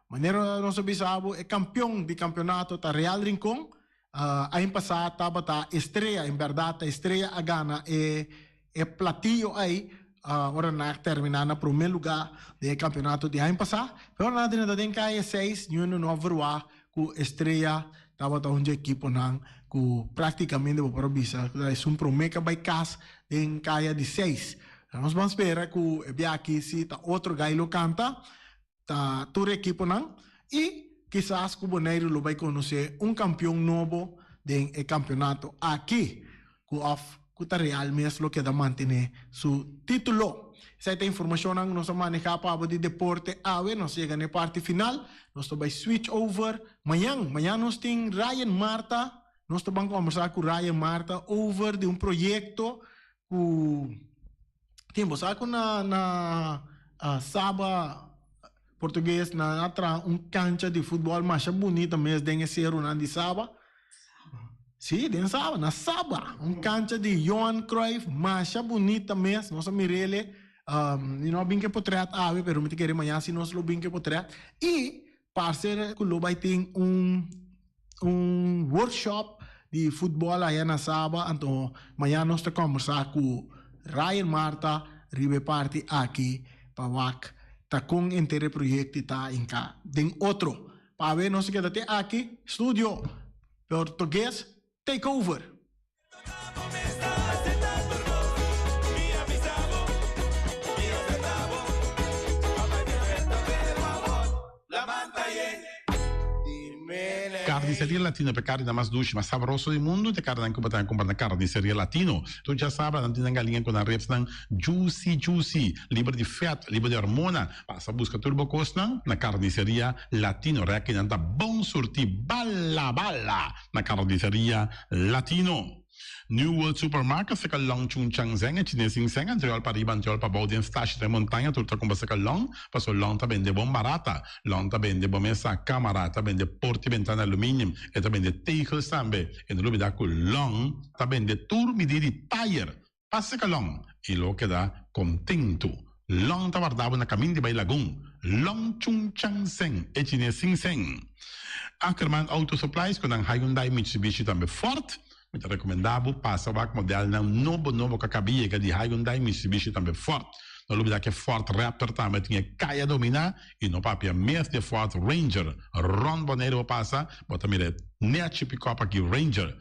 Manera nos a bisa bo e kampion di kampionato ta Real Rincon. Aña pasá tabata Estrella, en bèrdat ta Estrella a gana e e platillo ei ora nan a terminá na promé lugá den e kampionato di aña pasá. Pero nan a drenta den kaya seis, niun no a verwagt ku Estrella tabata un dje ekiponan ku práktikamente bo por a bisa ku ta esun promé ku a bai kas den kaya di seis. Nos ban spera ku e bia aki si ta otro gai lo kanta, ta tur ekiponan i kisas ku Boneiru lo bai konosé un kampion nobo den e kampionato aki ku òf ku ta Real mes lo keda mantené su título. Esei ta informashonnan ku nos a manehá pa abo di deporte awe. Nos yega na e parti final. Nos ta bai switch over mañan. Mañan nos tin Ryan Marta. Nos ta ban kòmbersá ku Ryan Marta over di un proyekto ku tin. Bo sa ku na na Saba Portugues nan a traha un kancha di futbòl masha bunita mes den e serunan di Saba. Sí, den Saba, na Saba. Un cancha di Johan Cruyff, masha bunita mes. Nos a mir'ele. Mi no a bin ku e potret awe, pero mi ta kere mañana si nos lo bin ku e potret. I parse ku lo bai tin un un workshop di futbòl aya na Saba. Anto mañana nos ta kòmbersá ku Ryan Marta riba e parti aki pa wak ta kon henter e proyekto ta hinká den otro. Pa awe nos ta keda te aki, studio Portugues take over! Carniceria Latino pe carninan mas dushi, mas sabroso di mundu, te carninan cu bo ta cumpra na Carniceria Latino. Tur djasabra nan tin nan galiña cu nan ribsnan juicy juicy, liber di vet, liber di hormona. Pasa buska tur bo kosnan na Carniceria Latino. Rekinan ta bon surti bala bala na Carniceria Latino. New World Supermarket seka long Chung Chang Zeng e Chines Sing Seng antriol pa riba antriol pa bou den stashi den montaña tur ta kumpra seka long paso long ta bende bon barata. Long ta bende bo mesa, kamara, ta bende porta i bentana aluminium, e ta bende tegels tambe. E no lubida ku long ta bende tur midi di tayer. Pasa ka Long i lo keda kontentu. Long ta warda bo na kamin di bai Lagun. Long Chung Chang Seng, e chines sin seng. Ackerman Auto Supplies ku nan Hyundai, Mitsubishi tambe Ford. Mi ta rekomendá bo pasa wak modelnan nobo nobo ku a kaba yega di Hyundai, Mitsubishi tambe Ford. No lubidá ku e Ford Raptor tambe tin e kaya dominá i no papia mes di e Ford Ranger. Rònt Boneiru bo pasa, bo ta mira e nèchi pikòp aki Ranger.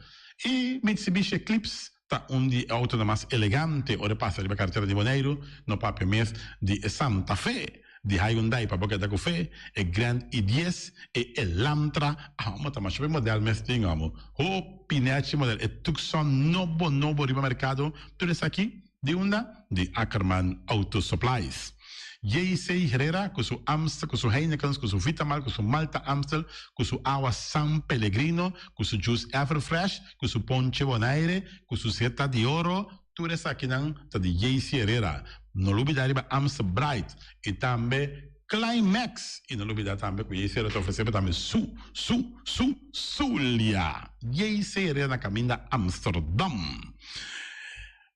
I Mitsubishi Eclipse Ta un di e autonan mas elegante ora e pasa riba karetera di Boneiru, no papia mes di e Santa Fe, di Hyundai pa bo keda ku fe, e Grand i dies, e Elantra, amo ta masha hopi model mes tin amo, hopi nechi model, e Tucson nobo nobo riba merkado, tur esaki di unda? Di Ackerman Auto Supplies. JC Herrera ku su Amstel, ku su Heinekens, ku su Vitamal, ku su Malta Amstel, ku su awa San Pellegrino, ku su juice Everfresh, ku su ponche Bonaire, ku su seta di oro, tur esakinan ta di JC Herrera. No lubida riba Amstel Bright i tambe Climax. I no lubida tambe ku JC Herrera ta ofresé bo tambe su, su, su, Zulia. JC Herrera na kaminda Amsterdam.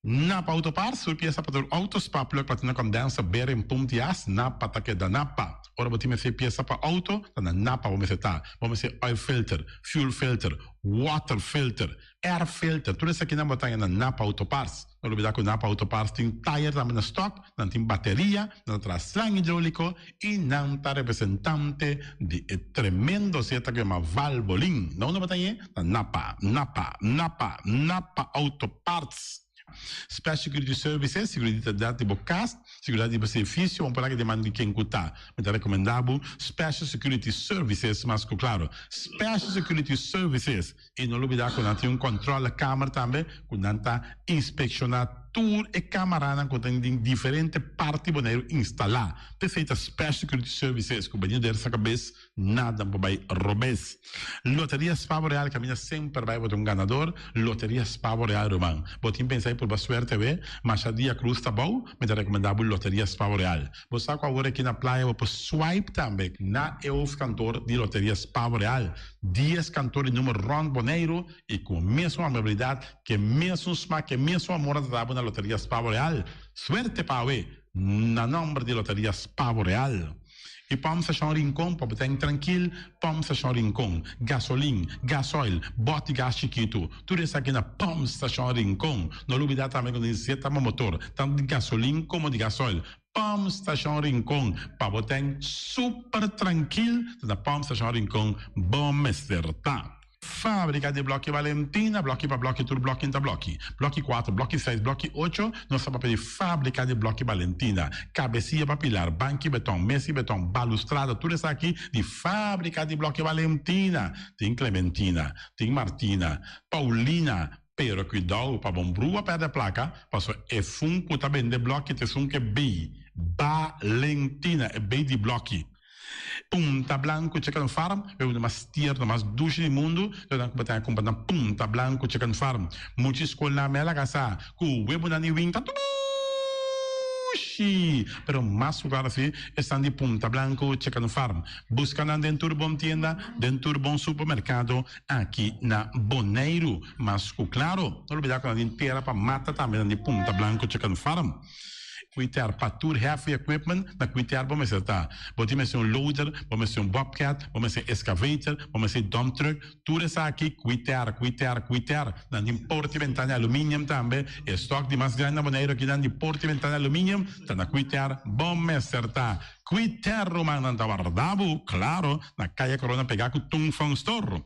Napa Auto Parts, tur piesa pa tur auto, spa, plug, platina, condenser, bearing, pump di as, Napa ta keda Napa. Ora bo tin mester piesa pa auto, ta na Napa bo mester ta. Bo mester oil filter, fuel filter, water filter, air filter, tur esakinan bo ta haña na Napa Auto Parts. No lubida ku Napa Auto Parts tin tayer tambe na stock, nan tin bateria, nan ta traha slang hidrolico y nan ta representante di e tremendo zeta ku yama Valvoline. Na unda bo ta hañ'e? Na Napa, Napa, Napa, Napa Auto Parts. Special Security Services, seguridat di bo kas, seguridat di bo servicio, un por aki den man di ken ku ta. Mi ta rekomendá bo Special Security Services mas ku klaro. Special Security Services. I no lubidá ku nan tin un kòntròlekamer tambe ku nan ta inspekshoná. tur e kamaranan ku tin den diferente parti Boneiru instalá. P'esei ta Special Security Services ku bini der sa kabes nada por bai robes. Loteria Spavo Real kaminda semper bai bo ta un ganador. Loteria Spavo Real ruman. Bo tin pensa di purba suerte awe? Masha dia cruz ta bou, mi ta rekomendá bo Loteria Spavo Real. Bo sa ku awor aki na playa bo por swipe tambe na e hoofdkantoor di Loteria Spavo Real. Dies kantoor di number rònt Boneiru i ku e mesun amabilidat, ku e mesun smak, ku e mesun amor nan ta dabo na Loteria Spavo Real. Suerte pa awe na nòmber di Loteria Spavo Real. I Pòmp Stashon Rincon pa bo ta en trankil, Pòmp Stashon Rincon, gasolin, gasoil, bòt di gas chikitu, tur esaki na Pòmp Stashon Rincon. No lubidá tambe ku nos tin zeta pa motor, tantu di gasolin komo di gasoil. Pòmp Stashon Rincon, pa bo ta en super trankil, ta na Pòmp Stashon Rincon bo mester ta. Fábrika di blòki Valentina, blòki pa blòki tur blòki ta blòki. Blòki kuater, blòki seis, blòki ocho, nos ta papia di fábrika di blòki Valentina. Kabesia pa pilar, banki beton, mesi beton, balustrada, tur esaki di fábrika di blòki Valentina. Tin Clementina, tin Martina, Paulina, pero kuidou pa bon brua pèrdè plaka, pasobra esun ku ta bende blòki ta esun ku e bei Valentina, e bei di blòki. Punta Blanco Chicken Farm, e uno mas tierno, mas dushi di mundu, lo nan ku bo ta kumpra na Punta Blanco Chicken Farm. Mucha skolnan me laga sa ku webunan di win ta dushi, pero mas ku klaro si esnan di Punta Blanco Chicken Farm. Buska nan den tur bon tienda, den tur bon supermerkado aki na Boneiru. Mas ku klaro, no lubida ku nan tin tera pa mata tambe nan di Punta Blanco Chicken Farm. Kuiter pa tur heavy equipment na kuiter bo mester ta. Bo tin mester un loader, bo mester un bobcat, bo mester excavator, bo mester dump truck, tur esaki kuiter, kuiter, kuiter. Nan tin porta y ventana aluminium tambe. E stock di mas grandi na Boneiru aki nan di porta y ventana aluminium ta na kuiter bo mester ta. Kuiter rumannan ta warda bo, claro, na Kaya Corona pega cu Tung Fong Store.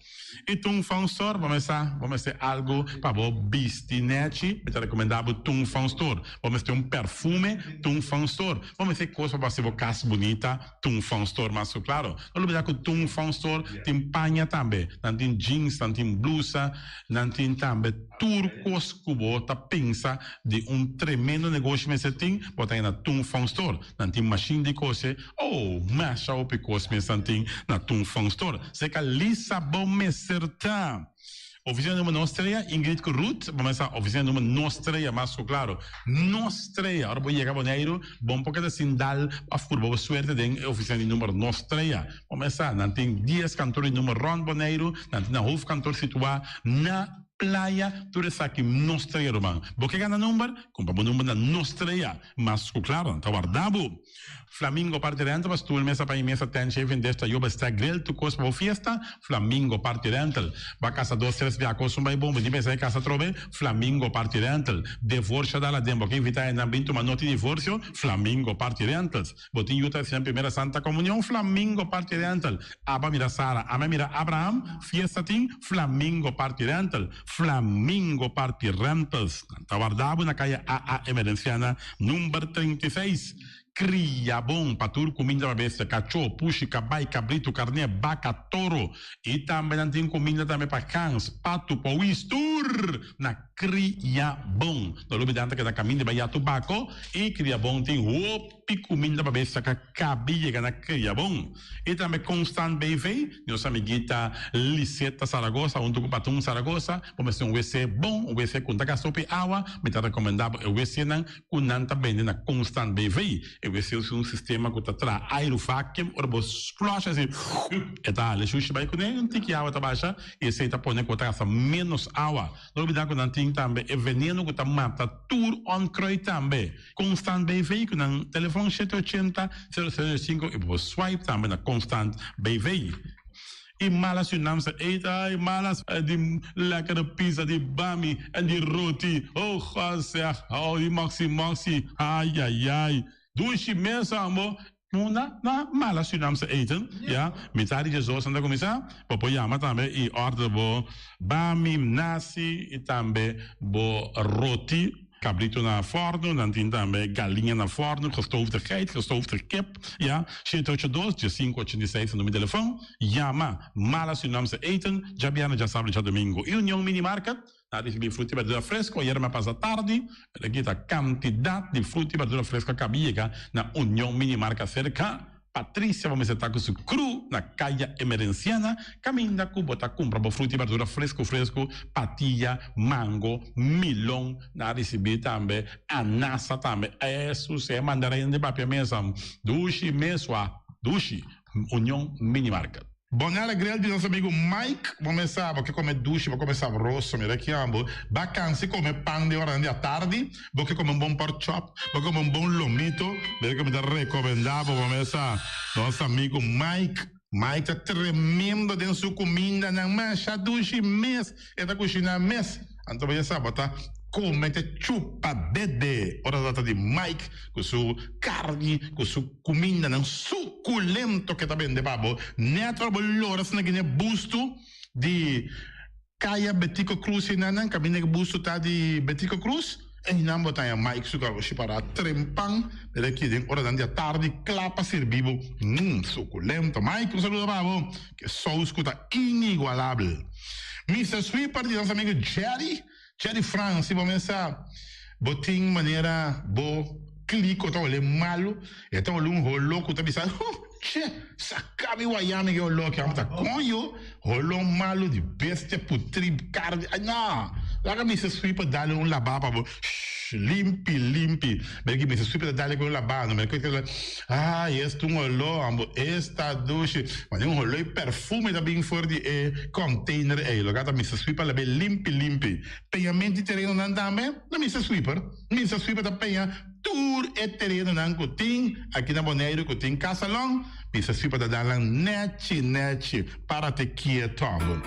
I Tung Fong Store bo mester bo mester algu pa bo bisti nechi, mi ta rekomendá bo Tung Fong Store. Bo mester un perfume, Tung Fong Store. Bo mester kos pa bo hasi bo kas bunita, Tung Fong Store mas ku klaro. No lubidá ku Tung Fong Store tin paña tambe. Nan tin jeans, nan tin blusa, nan tin tambe tur kos ku bo ta pensa di un tremendo negoshi mester tin, bo ta haña na Tung Fong Store. Nan tin mashin di kose. Oh, masha hopi kos mes nan tin na Tung Fong Store. Seka Lisa bo mester ta. Oficina number nos trea, Ingrid ku Ruth, bo mester sa oficina number nos trea mas ku klaro. Nos trea, ora bo yega Boneiru, bo no por keda sin dal of purba bo suerte den e oficina di number nos trea. Bo mester sa, nan tin dies kantor di number rond Boneiru, nan tin nan hoofdkantoor situa na Playa, tur esaki nos trea ruman. Bo ke gana number? Kumpra bo number na nos trea. Mas ku klaro, nan ta warda bo. Flamingo Party Rental pa stoel, mesa pa i mesa, tent, shaving dish, tayoba, stack, grill, tur kos pa bo fiesta, Flamingo Party Rental. Bo a kasa dos, tres bia kos un bai bon, bo tin pensa di kasa atrobe, Flamingo Party Rental. Devorsio dal aden, bo ke invita hendenan bin tuma noti divorsio, Flamingo Party Rentals. Bo tin yu ta hasi nan primera Santa Comunion, Flamingo Party Rental. Aba mira Sara, ame mira Abraham, fiesta tin, Flamingo Party Rental. Flamingo Party Rentals. Nan ta warda bo na kaya AA Emerenciana number 36. Kria bon pa tur kuminda pa bestia, kachó, pushi, kabai, kabritu, karné, baka, toro. I tambe nan tin kuminda tambe pa gans, patu, powis, tur na Kria Bon. No lubida nan ta keda kaminda bai Yatu Bako i Kria Bon tin hopi. Pi kuminda pa bes saka kabi yega na Kriabon. I tambe Constant BV, nos amiguita Liseta Zaragoza huntu ku Patun Zaragoza, bo mester un wc bon, un wc ku no ta gasta hopi awa, mi ta rekomendá bo e wcnan ku nan ta bende na Constant BV. E wc usa un sistema ku ta traha airu vacuum, ora bo flush asi e ta hala e shushi bai kuné, un tiki awa ta basha i esei ta pone ku bo ta gasta ménos awa. No olbidá ku nan tin tambe e veneno ku ta mata tur onkruid tambe. Constant BV ku nan telefon shete ochenta, sero sero sinku i bo por swipe tambe na Constant BV. I malas yu nam sa eet ai malas di lekkere pizza di bami en di roti oh god zeg oh di moxi moxi ayayay dushi mes ambo na na malas yu nam sa eten ya mitad di djesdos nan ta kuminsa bo por yama tambe i order bo bami nasi i tambe bo roti. Cabrito na forno, nan tin tambe galiña na forno, gestoofde geit, gestoofde kip, ya. 782 1586 ta numero di telefon. Yama Mala Surinaamse Eten, djabièrnè, djasabra i djadumingu. I Union Mini Market ta ricibi fruta i berdura fresco. Ayera mi a pasa tardi, pero aki ta cantidad di fruta i berdura fresco a caba yega na Union Mini Market cerca Patricia bo mester ta cu su crew na Caya Emerenciana caminda cu bo ta cumpra bo fruta y berdura fresco fresco, patilla, mango, milon, nan a ricibi tambe anasa tambe, esu si e mandarin di papia mesa dushi mesua dushi, Union Mini Market. Bonella Grill di nos amigo Mike, bo mes sa bo ke come dushi, bo come sabroso, mira ki amo, ba cansi come pan den oranan di atardi, bo ke come un bon pork chop, bo ke come un bon lomito, mira ke mi ta recomenda bo, bo mes sa, nos amigo Mike, Mike ta tremendo den su cumindanan, masha dushi mes, e ta cushina mes, anto bo ya sa bo ta come te chupa dede, ora ta trata di Mike cu su carni, cu su cumindanan suculento ke ta bende pa bo, net ora bo lora asina gine busto di Caya Betico Cruz enanan, caminda ke busto ta di Betico Cruz, einan bo ta haña Mike su garoshi para trempan, mira aki den oranan di atardi cla pa sirbi bo, mmm suculento. Mike un saludo pa bo, ke saus cu ta inigualabel. Mister Sweeper di nos amigo Jerry. Jerry Frans, si bo mesa bo tin manera bo kliko ta hole malu, e ta hole un holo ku ta bisa, huh, che, saka mi waya mi ke holo aki, amo ta koño, holo malu di bestia putri karni, ay no, laga Mister Sweeper dale un laba pa bo, shh, limpi, limpi, mira ki Mister Sweeper ta dale ku un laba, no mira ku ay, esta un holo, amo, esta dushi, mane un holo i perfume ta bin for di e container ei, loke ta Mister Sweeper labe limpi limpi. Peñamento di terenonan tambe na Mister Sweeper. Mister Sweeper ta peña tur e terenonan ku tin aki na Boneiru ku tin kasalon, Mister Sweeper ta dal nan nechi nechi, para te kieto abo.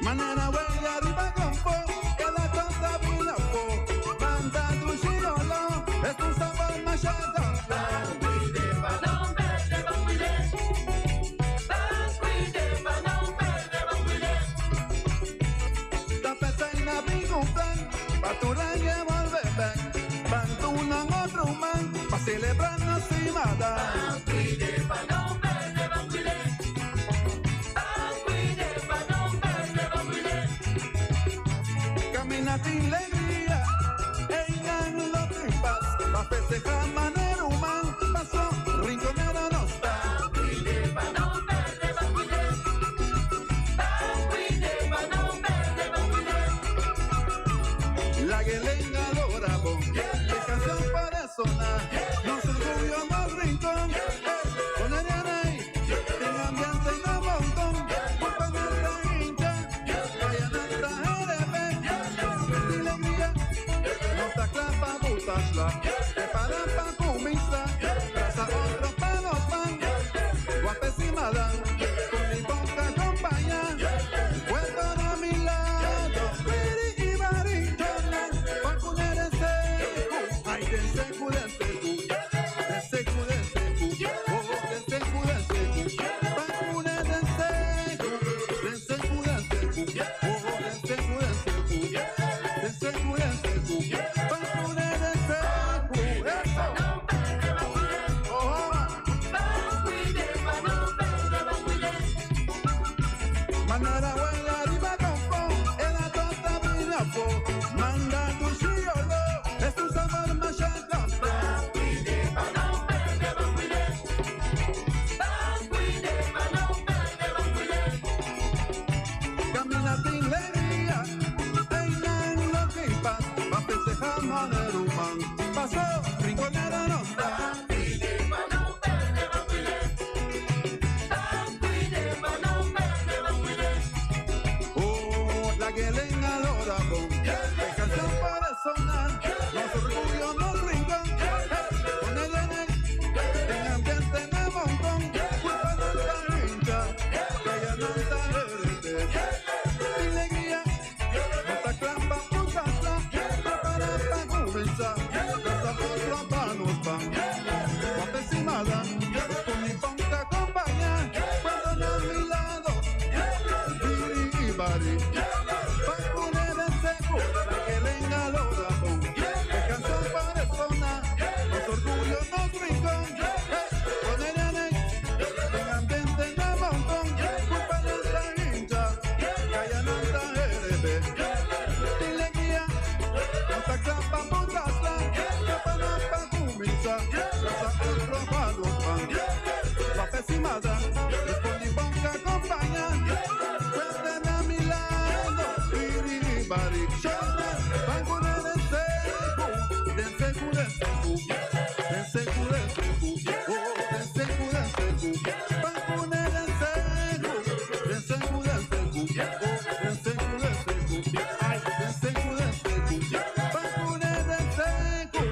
Manera huella arriba con po, que la cosa vino po. Manda tu chirolo, es un sabor más Celebrar na cimada. Camina sin alegría, en lo en paz, pa' festejar manera humana, pasó, rinconero no está. La guelenga lo bravo, que canción para sonar, nos orgullo más rincón, con el ahí, en ambiente no montón, culpa nuestra hincha, vaya nuestra RP, alegría, no está clapa butasla, prepara pa comisa, traza otro pa los pan, guapesima dan, con mi boca acompaña, puedo a mi lado, piri y bari, chonan, pa poner el secu, ay del secu, del secu, del secu, del secu, oh, del secu, del secu, pa poner el secu, del secu, del secu, oh, del secu, del secu, del secu, del secu, pa poner el secu, eso. Oh, Manara huella arriba con po, el tota vina po, manda tu chiolo, es un sabor más Camina sin alegría, einan lo que paz, pa festejar maneruman, pasó, rinconera no está. Oh, la guelenga lo bravo, que canción para sonar, nos orgullo, nos rincón, con el en en ambiente de montón, culpa nuestra hincha, que ya no está herete. Alegría, no está clampa, puta, prepara pa' cubrirse, casa otro pa' nos pan, guapesima con mi ponca acompaña, cuando a mi lado, biri y bari. Pa' poner el seco, la que venga lo bravo, que canción para sonar, nos orgullo, nos rincón, con el en en ambiente de montón, culpa nuestra hincha, que ya no está RB. Alegría, no está clapa, putasla, prepara pa' cubrirse, plaza otro pa' los pan, guapesima responde bonca acompaña, cuéntame a mi lado, piri bari, chona, van con el secu, del secu, del secu, del secu, del secu, oh, del secu, del secu, van con el secu, del secu, del secu, oh, del secu, del secu, ay, del secu, del secu, van con el secu.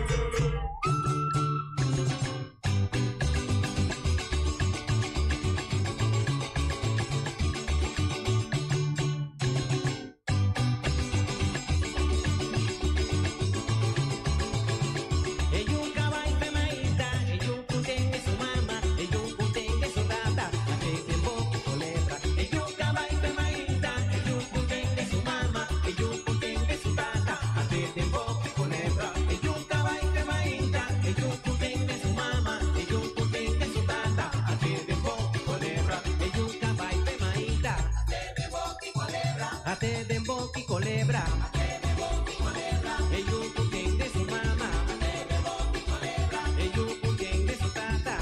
Ate de boca y colebra. Ellos de su mamá. Ellos de su tata.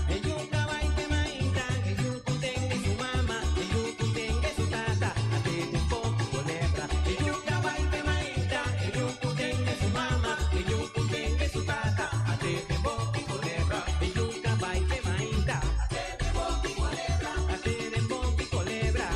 Ellos cabaite maíta. Ellos de su mamá. Ellos de su tata. Ate de boca y colebra. Ellos cabaite maíta. Ellos de su mamá. Ellos de su tata. Ate de boca y colebra. Ellos cabaite maíta. Ate de boca y colebra. Ate de boca y colebra.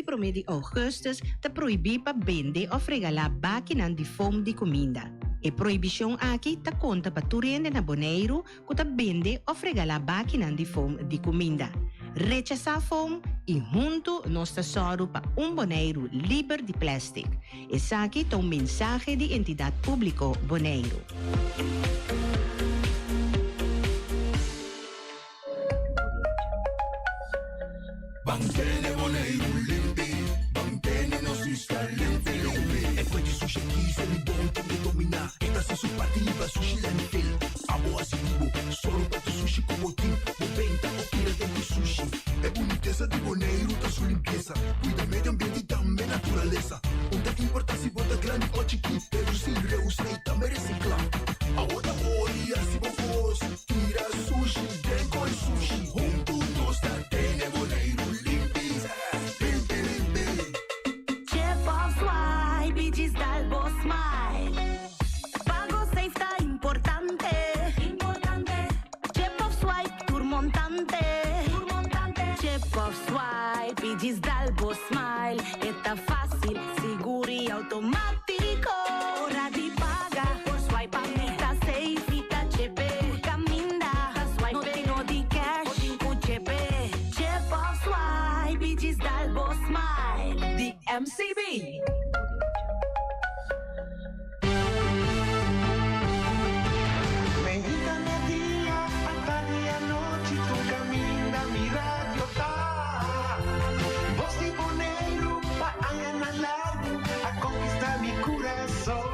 promé di ougùstùs ta prohibí pa bende òf regalá bakinan di foam di kuminda. E prohibishon aki ta konta pa tur hende na Boneiru ku ta bende òf regalá bakinan di foam di kuminda. Rechasá foam i huntu nos ta sòru pa un Boneiru liber di plèstik. Esaki ta un mensahe di Entidat Públiko Boneiru. Ban tene Boneiru limpi, ban tene nos isla limpi limpi. E fuente sushi aki se mi bon tin ke dominá. E ta hasi su parti liba sushi landfill. Abo hasi di bo, sòru pa tur sushi ku bo tin. Bo benta òf tira den ku sushi. E bunitesa di Boneiru ta su limpiesa. Kuida medio ambiente i tambe naturalesa. Un ta importá si bo ta grandi òf chikí. Redusí, reusá i tambe resiklá. Abo ta ori hasi bo kos. Tira sushi den koi sushi. Huntu nos ta tene Boneiru limpi, limpi, limpi. Chip of swipe i djis dal bo smile. Pago safe ta importante. Chip of swipe tur montante. Chip of swipe i djis dal bo smile. E ta fásil, sigur i outomátiko. Ora di paga, por swipe pa mi ta safe i ta chepe. Tur kaminda, ta swipe, no tin no di cash, bo tin ku chepe. Chip of swipe i djis dal bo smile. Di MCB. Meinta merdia, atardi anochi tur caminda mi radio ta. Bos di Boneiru pa añanan largu a conquista mi curason.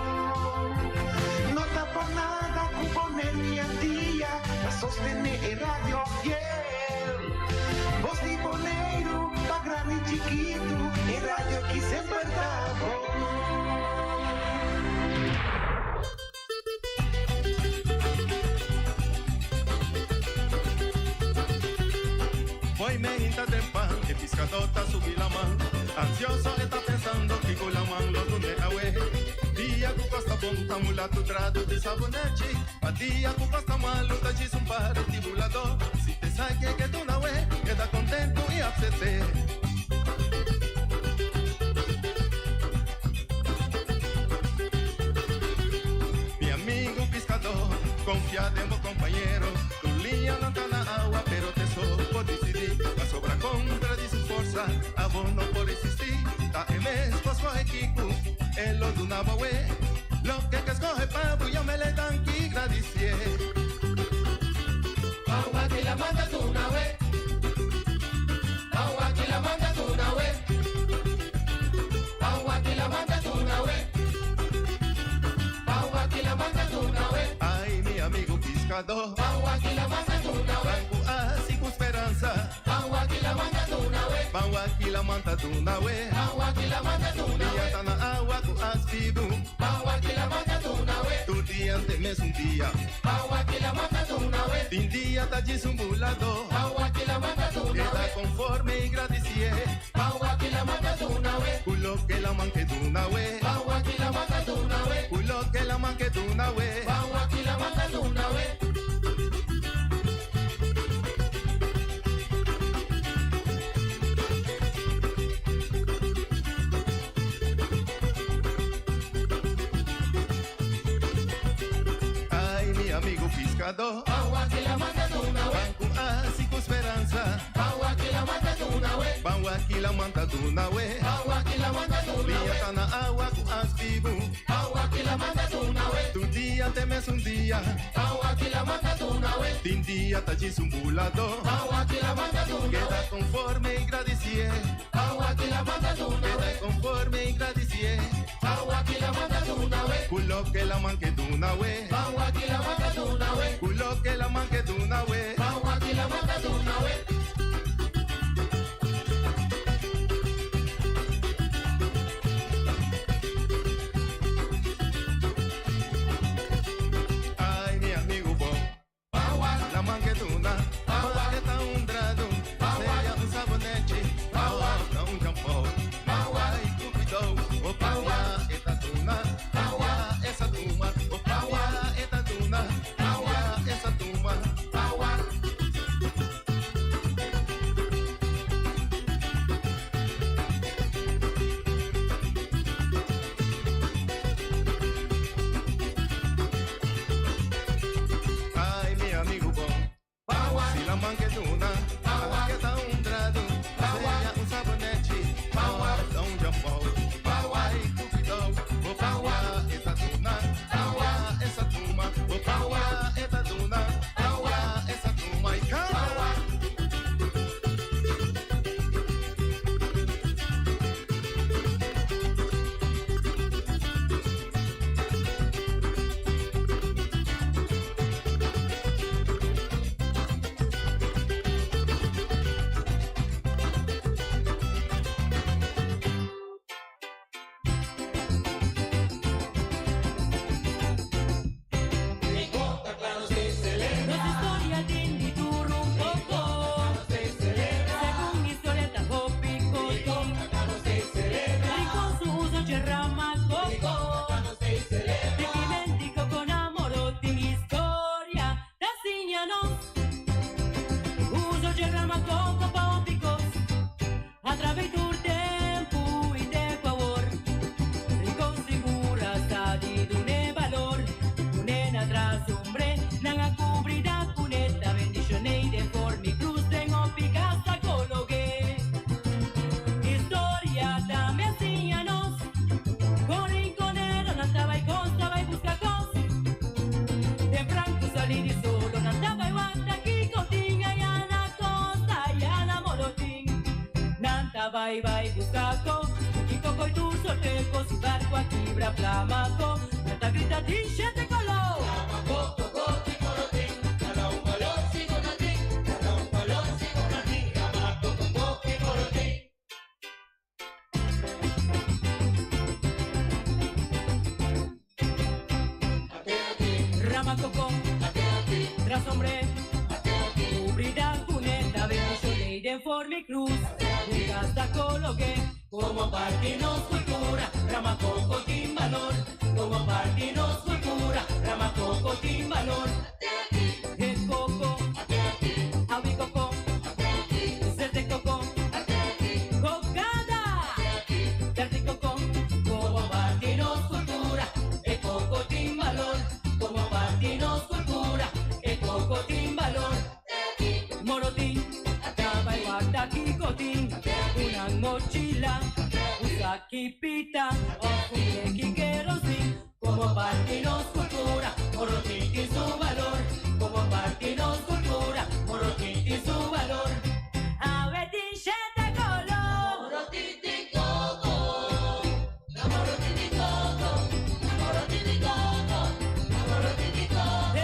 No ta por nada cu Boneiru y Antia ta sostene e radio fiel. Bos di Boneiru pa grandi y chikitu e radio aki semper ta bon. Fo'i meinta tempan, e piskadó ta subi laman. Ansioso e ta pensando kiko laman lo dun'é awe. Dia ku kos ta bon ta mula tur trado di sabonechi, ma dia ku kos ta malu ta djis un par di buladó. Si te sa ke ke duna awe, keda kontentu i apsept'é. Mi amigo piscadó, confia den bo compañero. Tu liña no ta na awa, pero te so por dicidí. Pasobra contra di su forsa, abo no por resistí. Ta e mes bo scoge kico, e lo duna bo awe. Loke ke scoge pa bo, yam'e danki, gradicié. Awa ki la manda duna we. Awa ki la manda duna we. Awa ki la manda duna we. Awa ki la manda duna we. Ay, mi amigo piscador. Awa ki la manda duna we. Banco así con esperanza. Awa ki la manda duna we. Banco aquí la manda duna we. Awa ki la manda duna we. Ya na agua ku aspidu. Awa ki la manda duna we. Tu dia te mes un dia. Awa ki la manda duna we. Tin dia ta djis un buladó. Awa ki la manda duna we. Keda konforme i gradisié. Awa ki la manda duna we. Ku loke laman ke duna we. Awa ki la manda duna we. Ku loke laman ke duna we. Awa ki la manda duna we. Ay, mi amigo piscadó. Agua que la manda duna we. Van cu así cu esperanza. Agua que la manda duna we. Van aquí la manda duna we. Agua que la manda duna we. Mia tana agua cu aspibu. Agua que la manda duna we. Tu dia te mes un dia. Agua que la manda duna we. Tin dia ta djis un buladó. Agua que la manda duna we. Keda konforme i gradisié. Agua que la manda duna we. Keda konforme i gradisié. Agua que la manda duna we. Ku loke laman ke duna we. Agua que la manda duna we. Ku loke laman ke duna we. Agua que la manda duna we. Ay, mi amigo bon. Laman ke duna. Agua ta un drado. Sea un sabonechi. Agua ta un champó. Agua y cupido. O agua eta duna. Agua esa tuma. O agua eta duna. Agua esa tuma. Anda vai vai busca co, Kiko coi tu sorteco, su barco a quibra flamaco, Canta grita tin shete color. Rama coco, tras hombre, cubrida cuneta, bendición de formi cruz, hasta coloque, como partimos cultura, rama coco tin valor, como partimos cultura, rama coco tin valor. El coco, avi coco, sete coco, cocada, terti coco, como partimos cultura, el coco tin valor, como partimos cultura, el coco tin valor. Morotín, tabay guarda kikotín, una mochila, un saquipita, o un quiquerosin, como partimos cultura, morotín tiene su valor, como partimos cultura, morotín tiene su valor. A ver, shete color. Morotín coco, la morotín coco, la morotín coco, la morotín coco.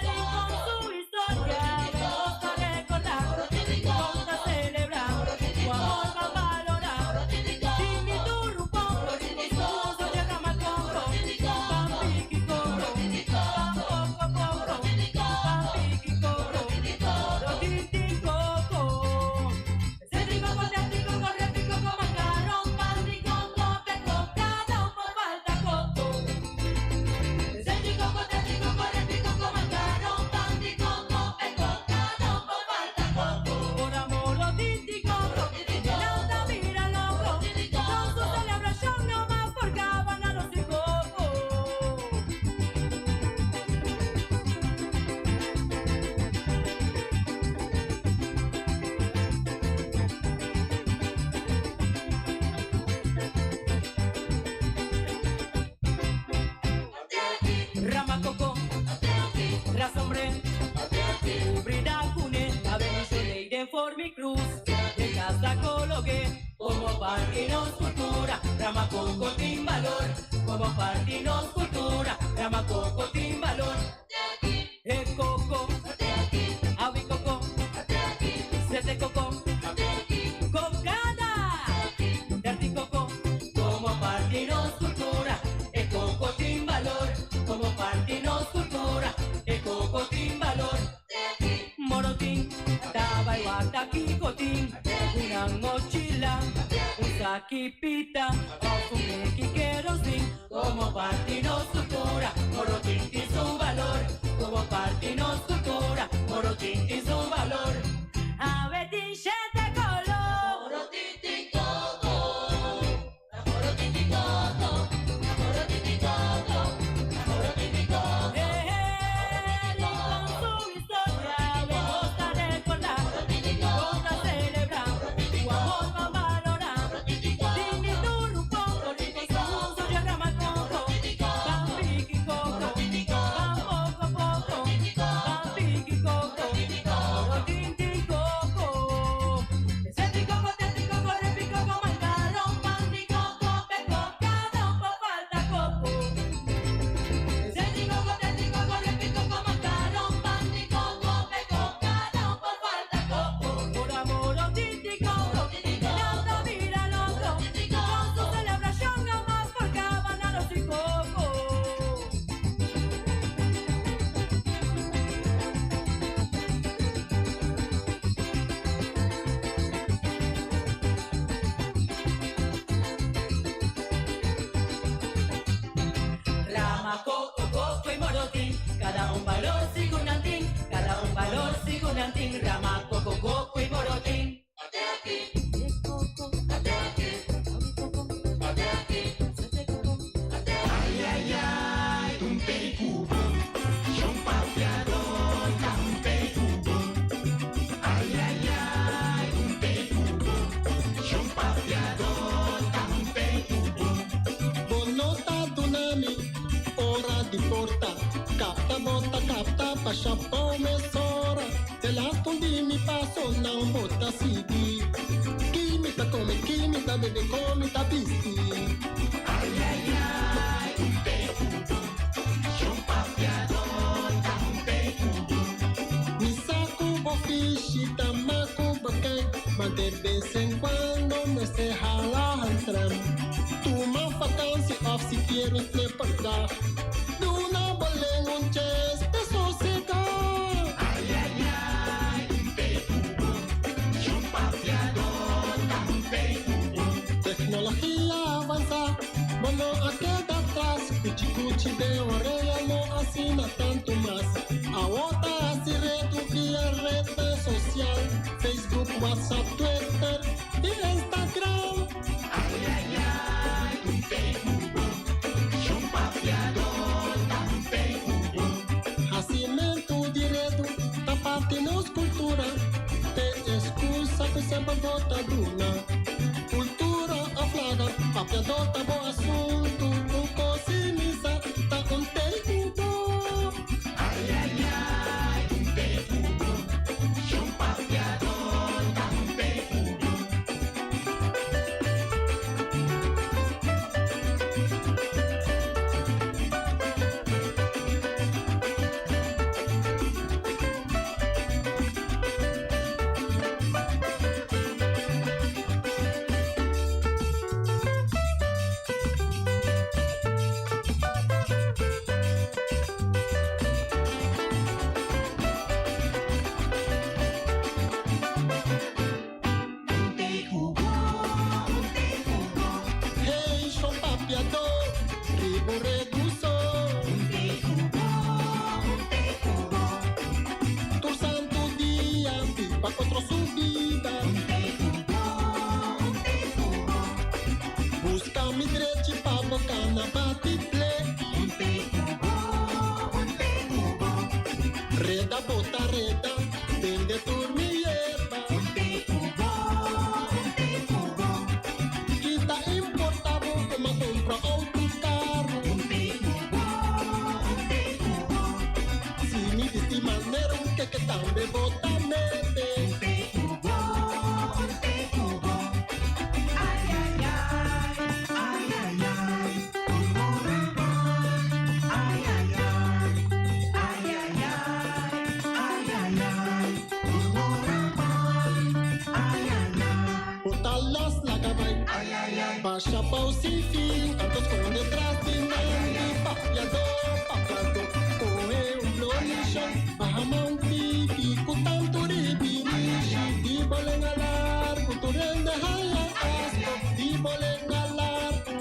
Con su historia vamos a recordar, vamos a celebrar, su amor va a valorar. Tini turrupo, su llega coco, pan piqui coco, pan poco poco, pan piqui coco, morotín coco. Cétrico, cuadrático, correpico, con macarrón, pan y coco, peco, cada un por falta coco. Cétrico, cuadrático, correpico, con macarrón, pan y coco, peco, cada un por falta coco. Por amor, coco, nada mira loco, con su celebración no más por cabanaros y coco. Rama coco, rasombre, cubrida cune, avenue de formi cruz, de casa coloque, como partimos cultura, rama coco tin valor, como partimos cultura, rama coco tin valor. El coco, avi coco, sete coco, cocada, terti coco, como partimos cultura, el coco tin valor, como partimos cultura, el coco tin valor. Morotín, tabay guataquicotín, una mochila, un saquipita, o un quiquerosin, como partimos cultura, morotín tiene su valor, como partimos cultura, morotín tiene su valor. A ver, shete color. Morotín coco, la morotín coco, la morotín coco, la morotín coco. Con su historia vamos a recordar, vamos a celebrar, su amor va a valorar. Tini turrupo, su rama coco, pan piqui coco, pan poco poco, pan piqui coco, morotín tin coco. Cétrico, tétrico, correpico, macarrón, pan di coco, peco, cada un poco falta coco. Cétrico, tétrico, correpico, macarrón, pan di coco, peco, cada un poco falta coco. Por amor, titi coco, nada mira loco, con su celebración jamás por cabanaros y coco. Rama, coco, coco y morotín, cada un valor sigunantín, cada un valor sigunantín, rama, coco, coco y morotín. Ay, ay, ay, un pericubo, un papeador, un pericubo. Ay, ay, ay, un pericubo, un papeador, un pericubo. Bonota dunami, ora di porta, capta bota capta pasha mesora, te lasto di mi paso na un bota sigi. come, ki mi ta bebe, kon mi ta bisti. Ai, ai, ai, un te ku bo. Shon Papiadó ta un te ku bo. Mi sa ku bo fishi ta maku bekijk, maar de bes en cuando mester hala handrem. Tuma vakantie of sikiera un snipperdag. Duna bo lenga un chens pa sosegá. Ai, ai, ai, un te ku bo. Shon Papiadó ta un te ku bo. Tecnologia avansá, bo no a keda atras. Kuchi kuchi den orea no asina tantu mas. Awor ta hasi redu via retnan sosial, Facebook, WhatsApp, Twitter i Instagram. Ai, ai, ai, un te ku bo. Shon Papiadó ta un te ku bo. Hasimentu di redu ta parti nos kultura, te eskusa ku semper bo ta duna. Kultura òf laga, Papiadó ta bo asuntu, un kos i misa ta un te ku bo. Ai, ai, ai, un te ku bo. Shon Papiadó ta un te ku bo. Un te ku bo, un te ku bo. Hey, Shon Papiadó, riba redu so. Un te ku bo, un te ku bo. Tur santu dia, biba otro su bida. Un te ku bo, un te ku bo. Buska mi drechi pa bo kana bati pleki. Un te ku bo, un te ku bo. Reda bo ta reda, bende tur mi yerba. Un te ku bo, un te ku bo. Ki ta importá bo ku m'a kumpra outo karu. Un te ku bo, un te ku bo. Si mi bisti manera un keke tambe bo ta mete. Un te ku bo, un te ku bo. Ai, ai, ai, ai, ai, ai, un borabon. Ai, ai, ai, ai, ai, ai, ai, ai, ai, un borabon. Ai, ai, ai. Bo ta los laga bai. Ai, ai, ai. Basha bou sin fin, anto skonde tras di nan di Papiadó, Papiadó. Kohe un blomishon, baha man tiki ku tantu ribirishi. Di bo lenga largu, tur hende haya asko. Di bo lenga largu.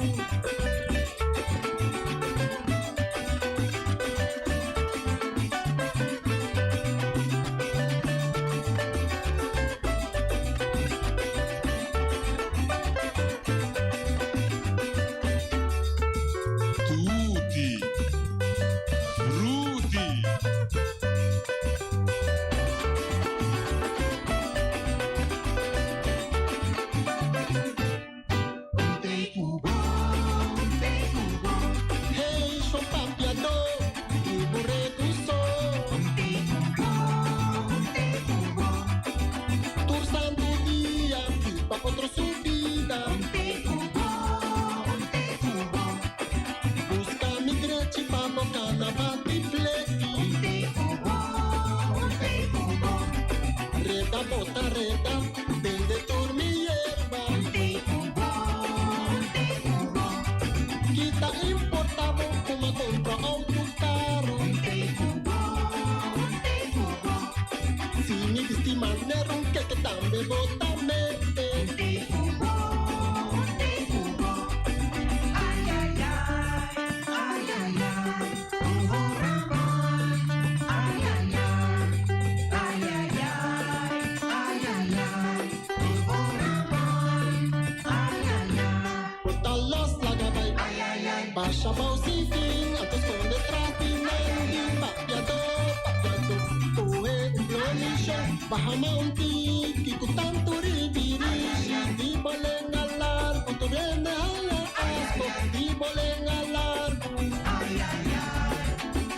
Tutti Frutti. Un te ku bo, un te ku bo. Hey, Shon Papiadó, riba redu so. Un te ku bo, un te ku bo. Tur santu dia, biba otro su bida. Un te ku bo, un te ku bo. Buska mi drechi pa bo kana bati pleki. Un te ku bo, un te ku bo. Reda bo ta reda, bende tur mi yerba. Un te ku bo, un te ku bo. Ki ta importá bo ku m'a kumpra outo karu. Un te ku bo, un te ku bo. Si mi bisti manera un keke tambe bo ta mete. Un te ku bo, un te ku bo. Ai, ai, ai, ai, ai, ai, un borabon. Ai, ai, ai, ai, ai, ai, ai, ai, ai, un borabon. Ai, ai, ai. Bo ta los laga bai. Ai, ai, ai. Basha bou sin fin, anto skonde tras di nan di Papiadó, Papiadó. Kohe un blomishon, baha man tiki ku tantu ribirishi. Di bo lenga largu, tur hende haya asko. Di bo lenga largu. Ai, ai, ai,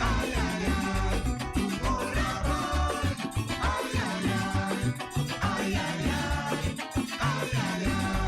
ai, ai, ai, un borabon. Ai, ai, ai, ai, ai, ai, ai, ai, ai,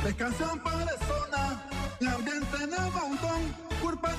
Descansan para zona, ambiente en el montón, culpa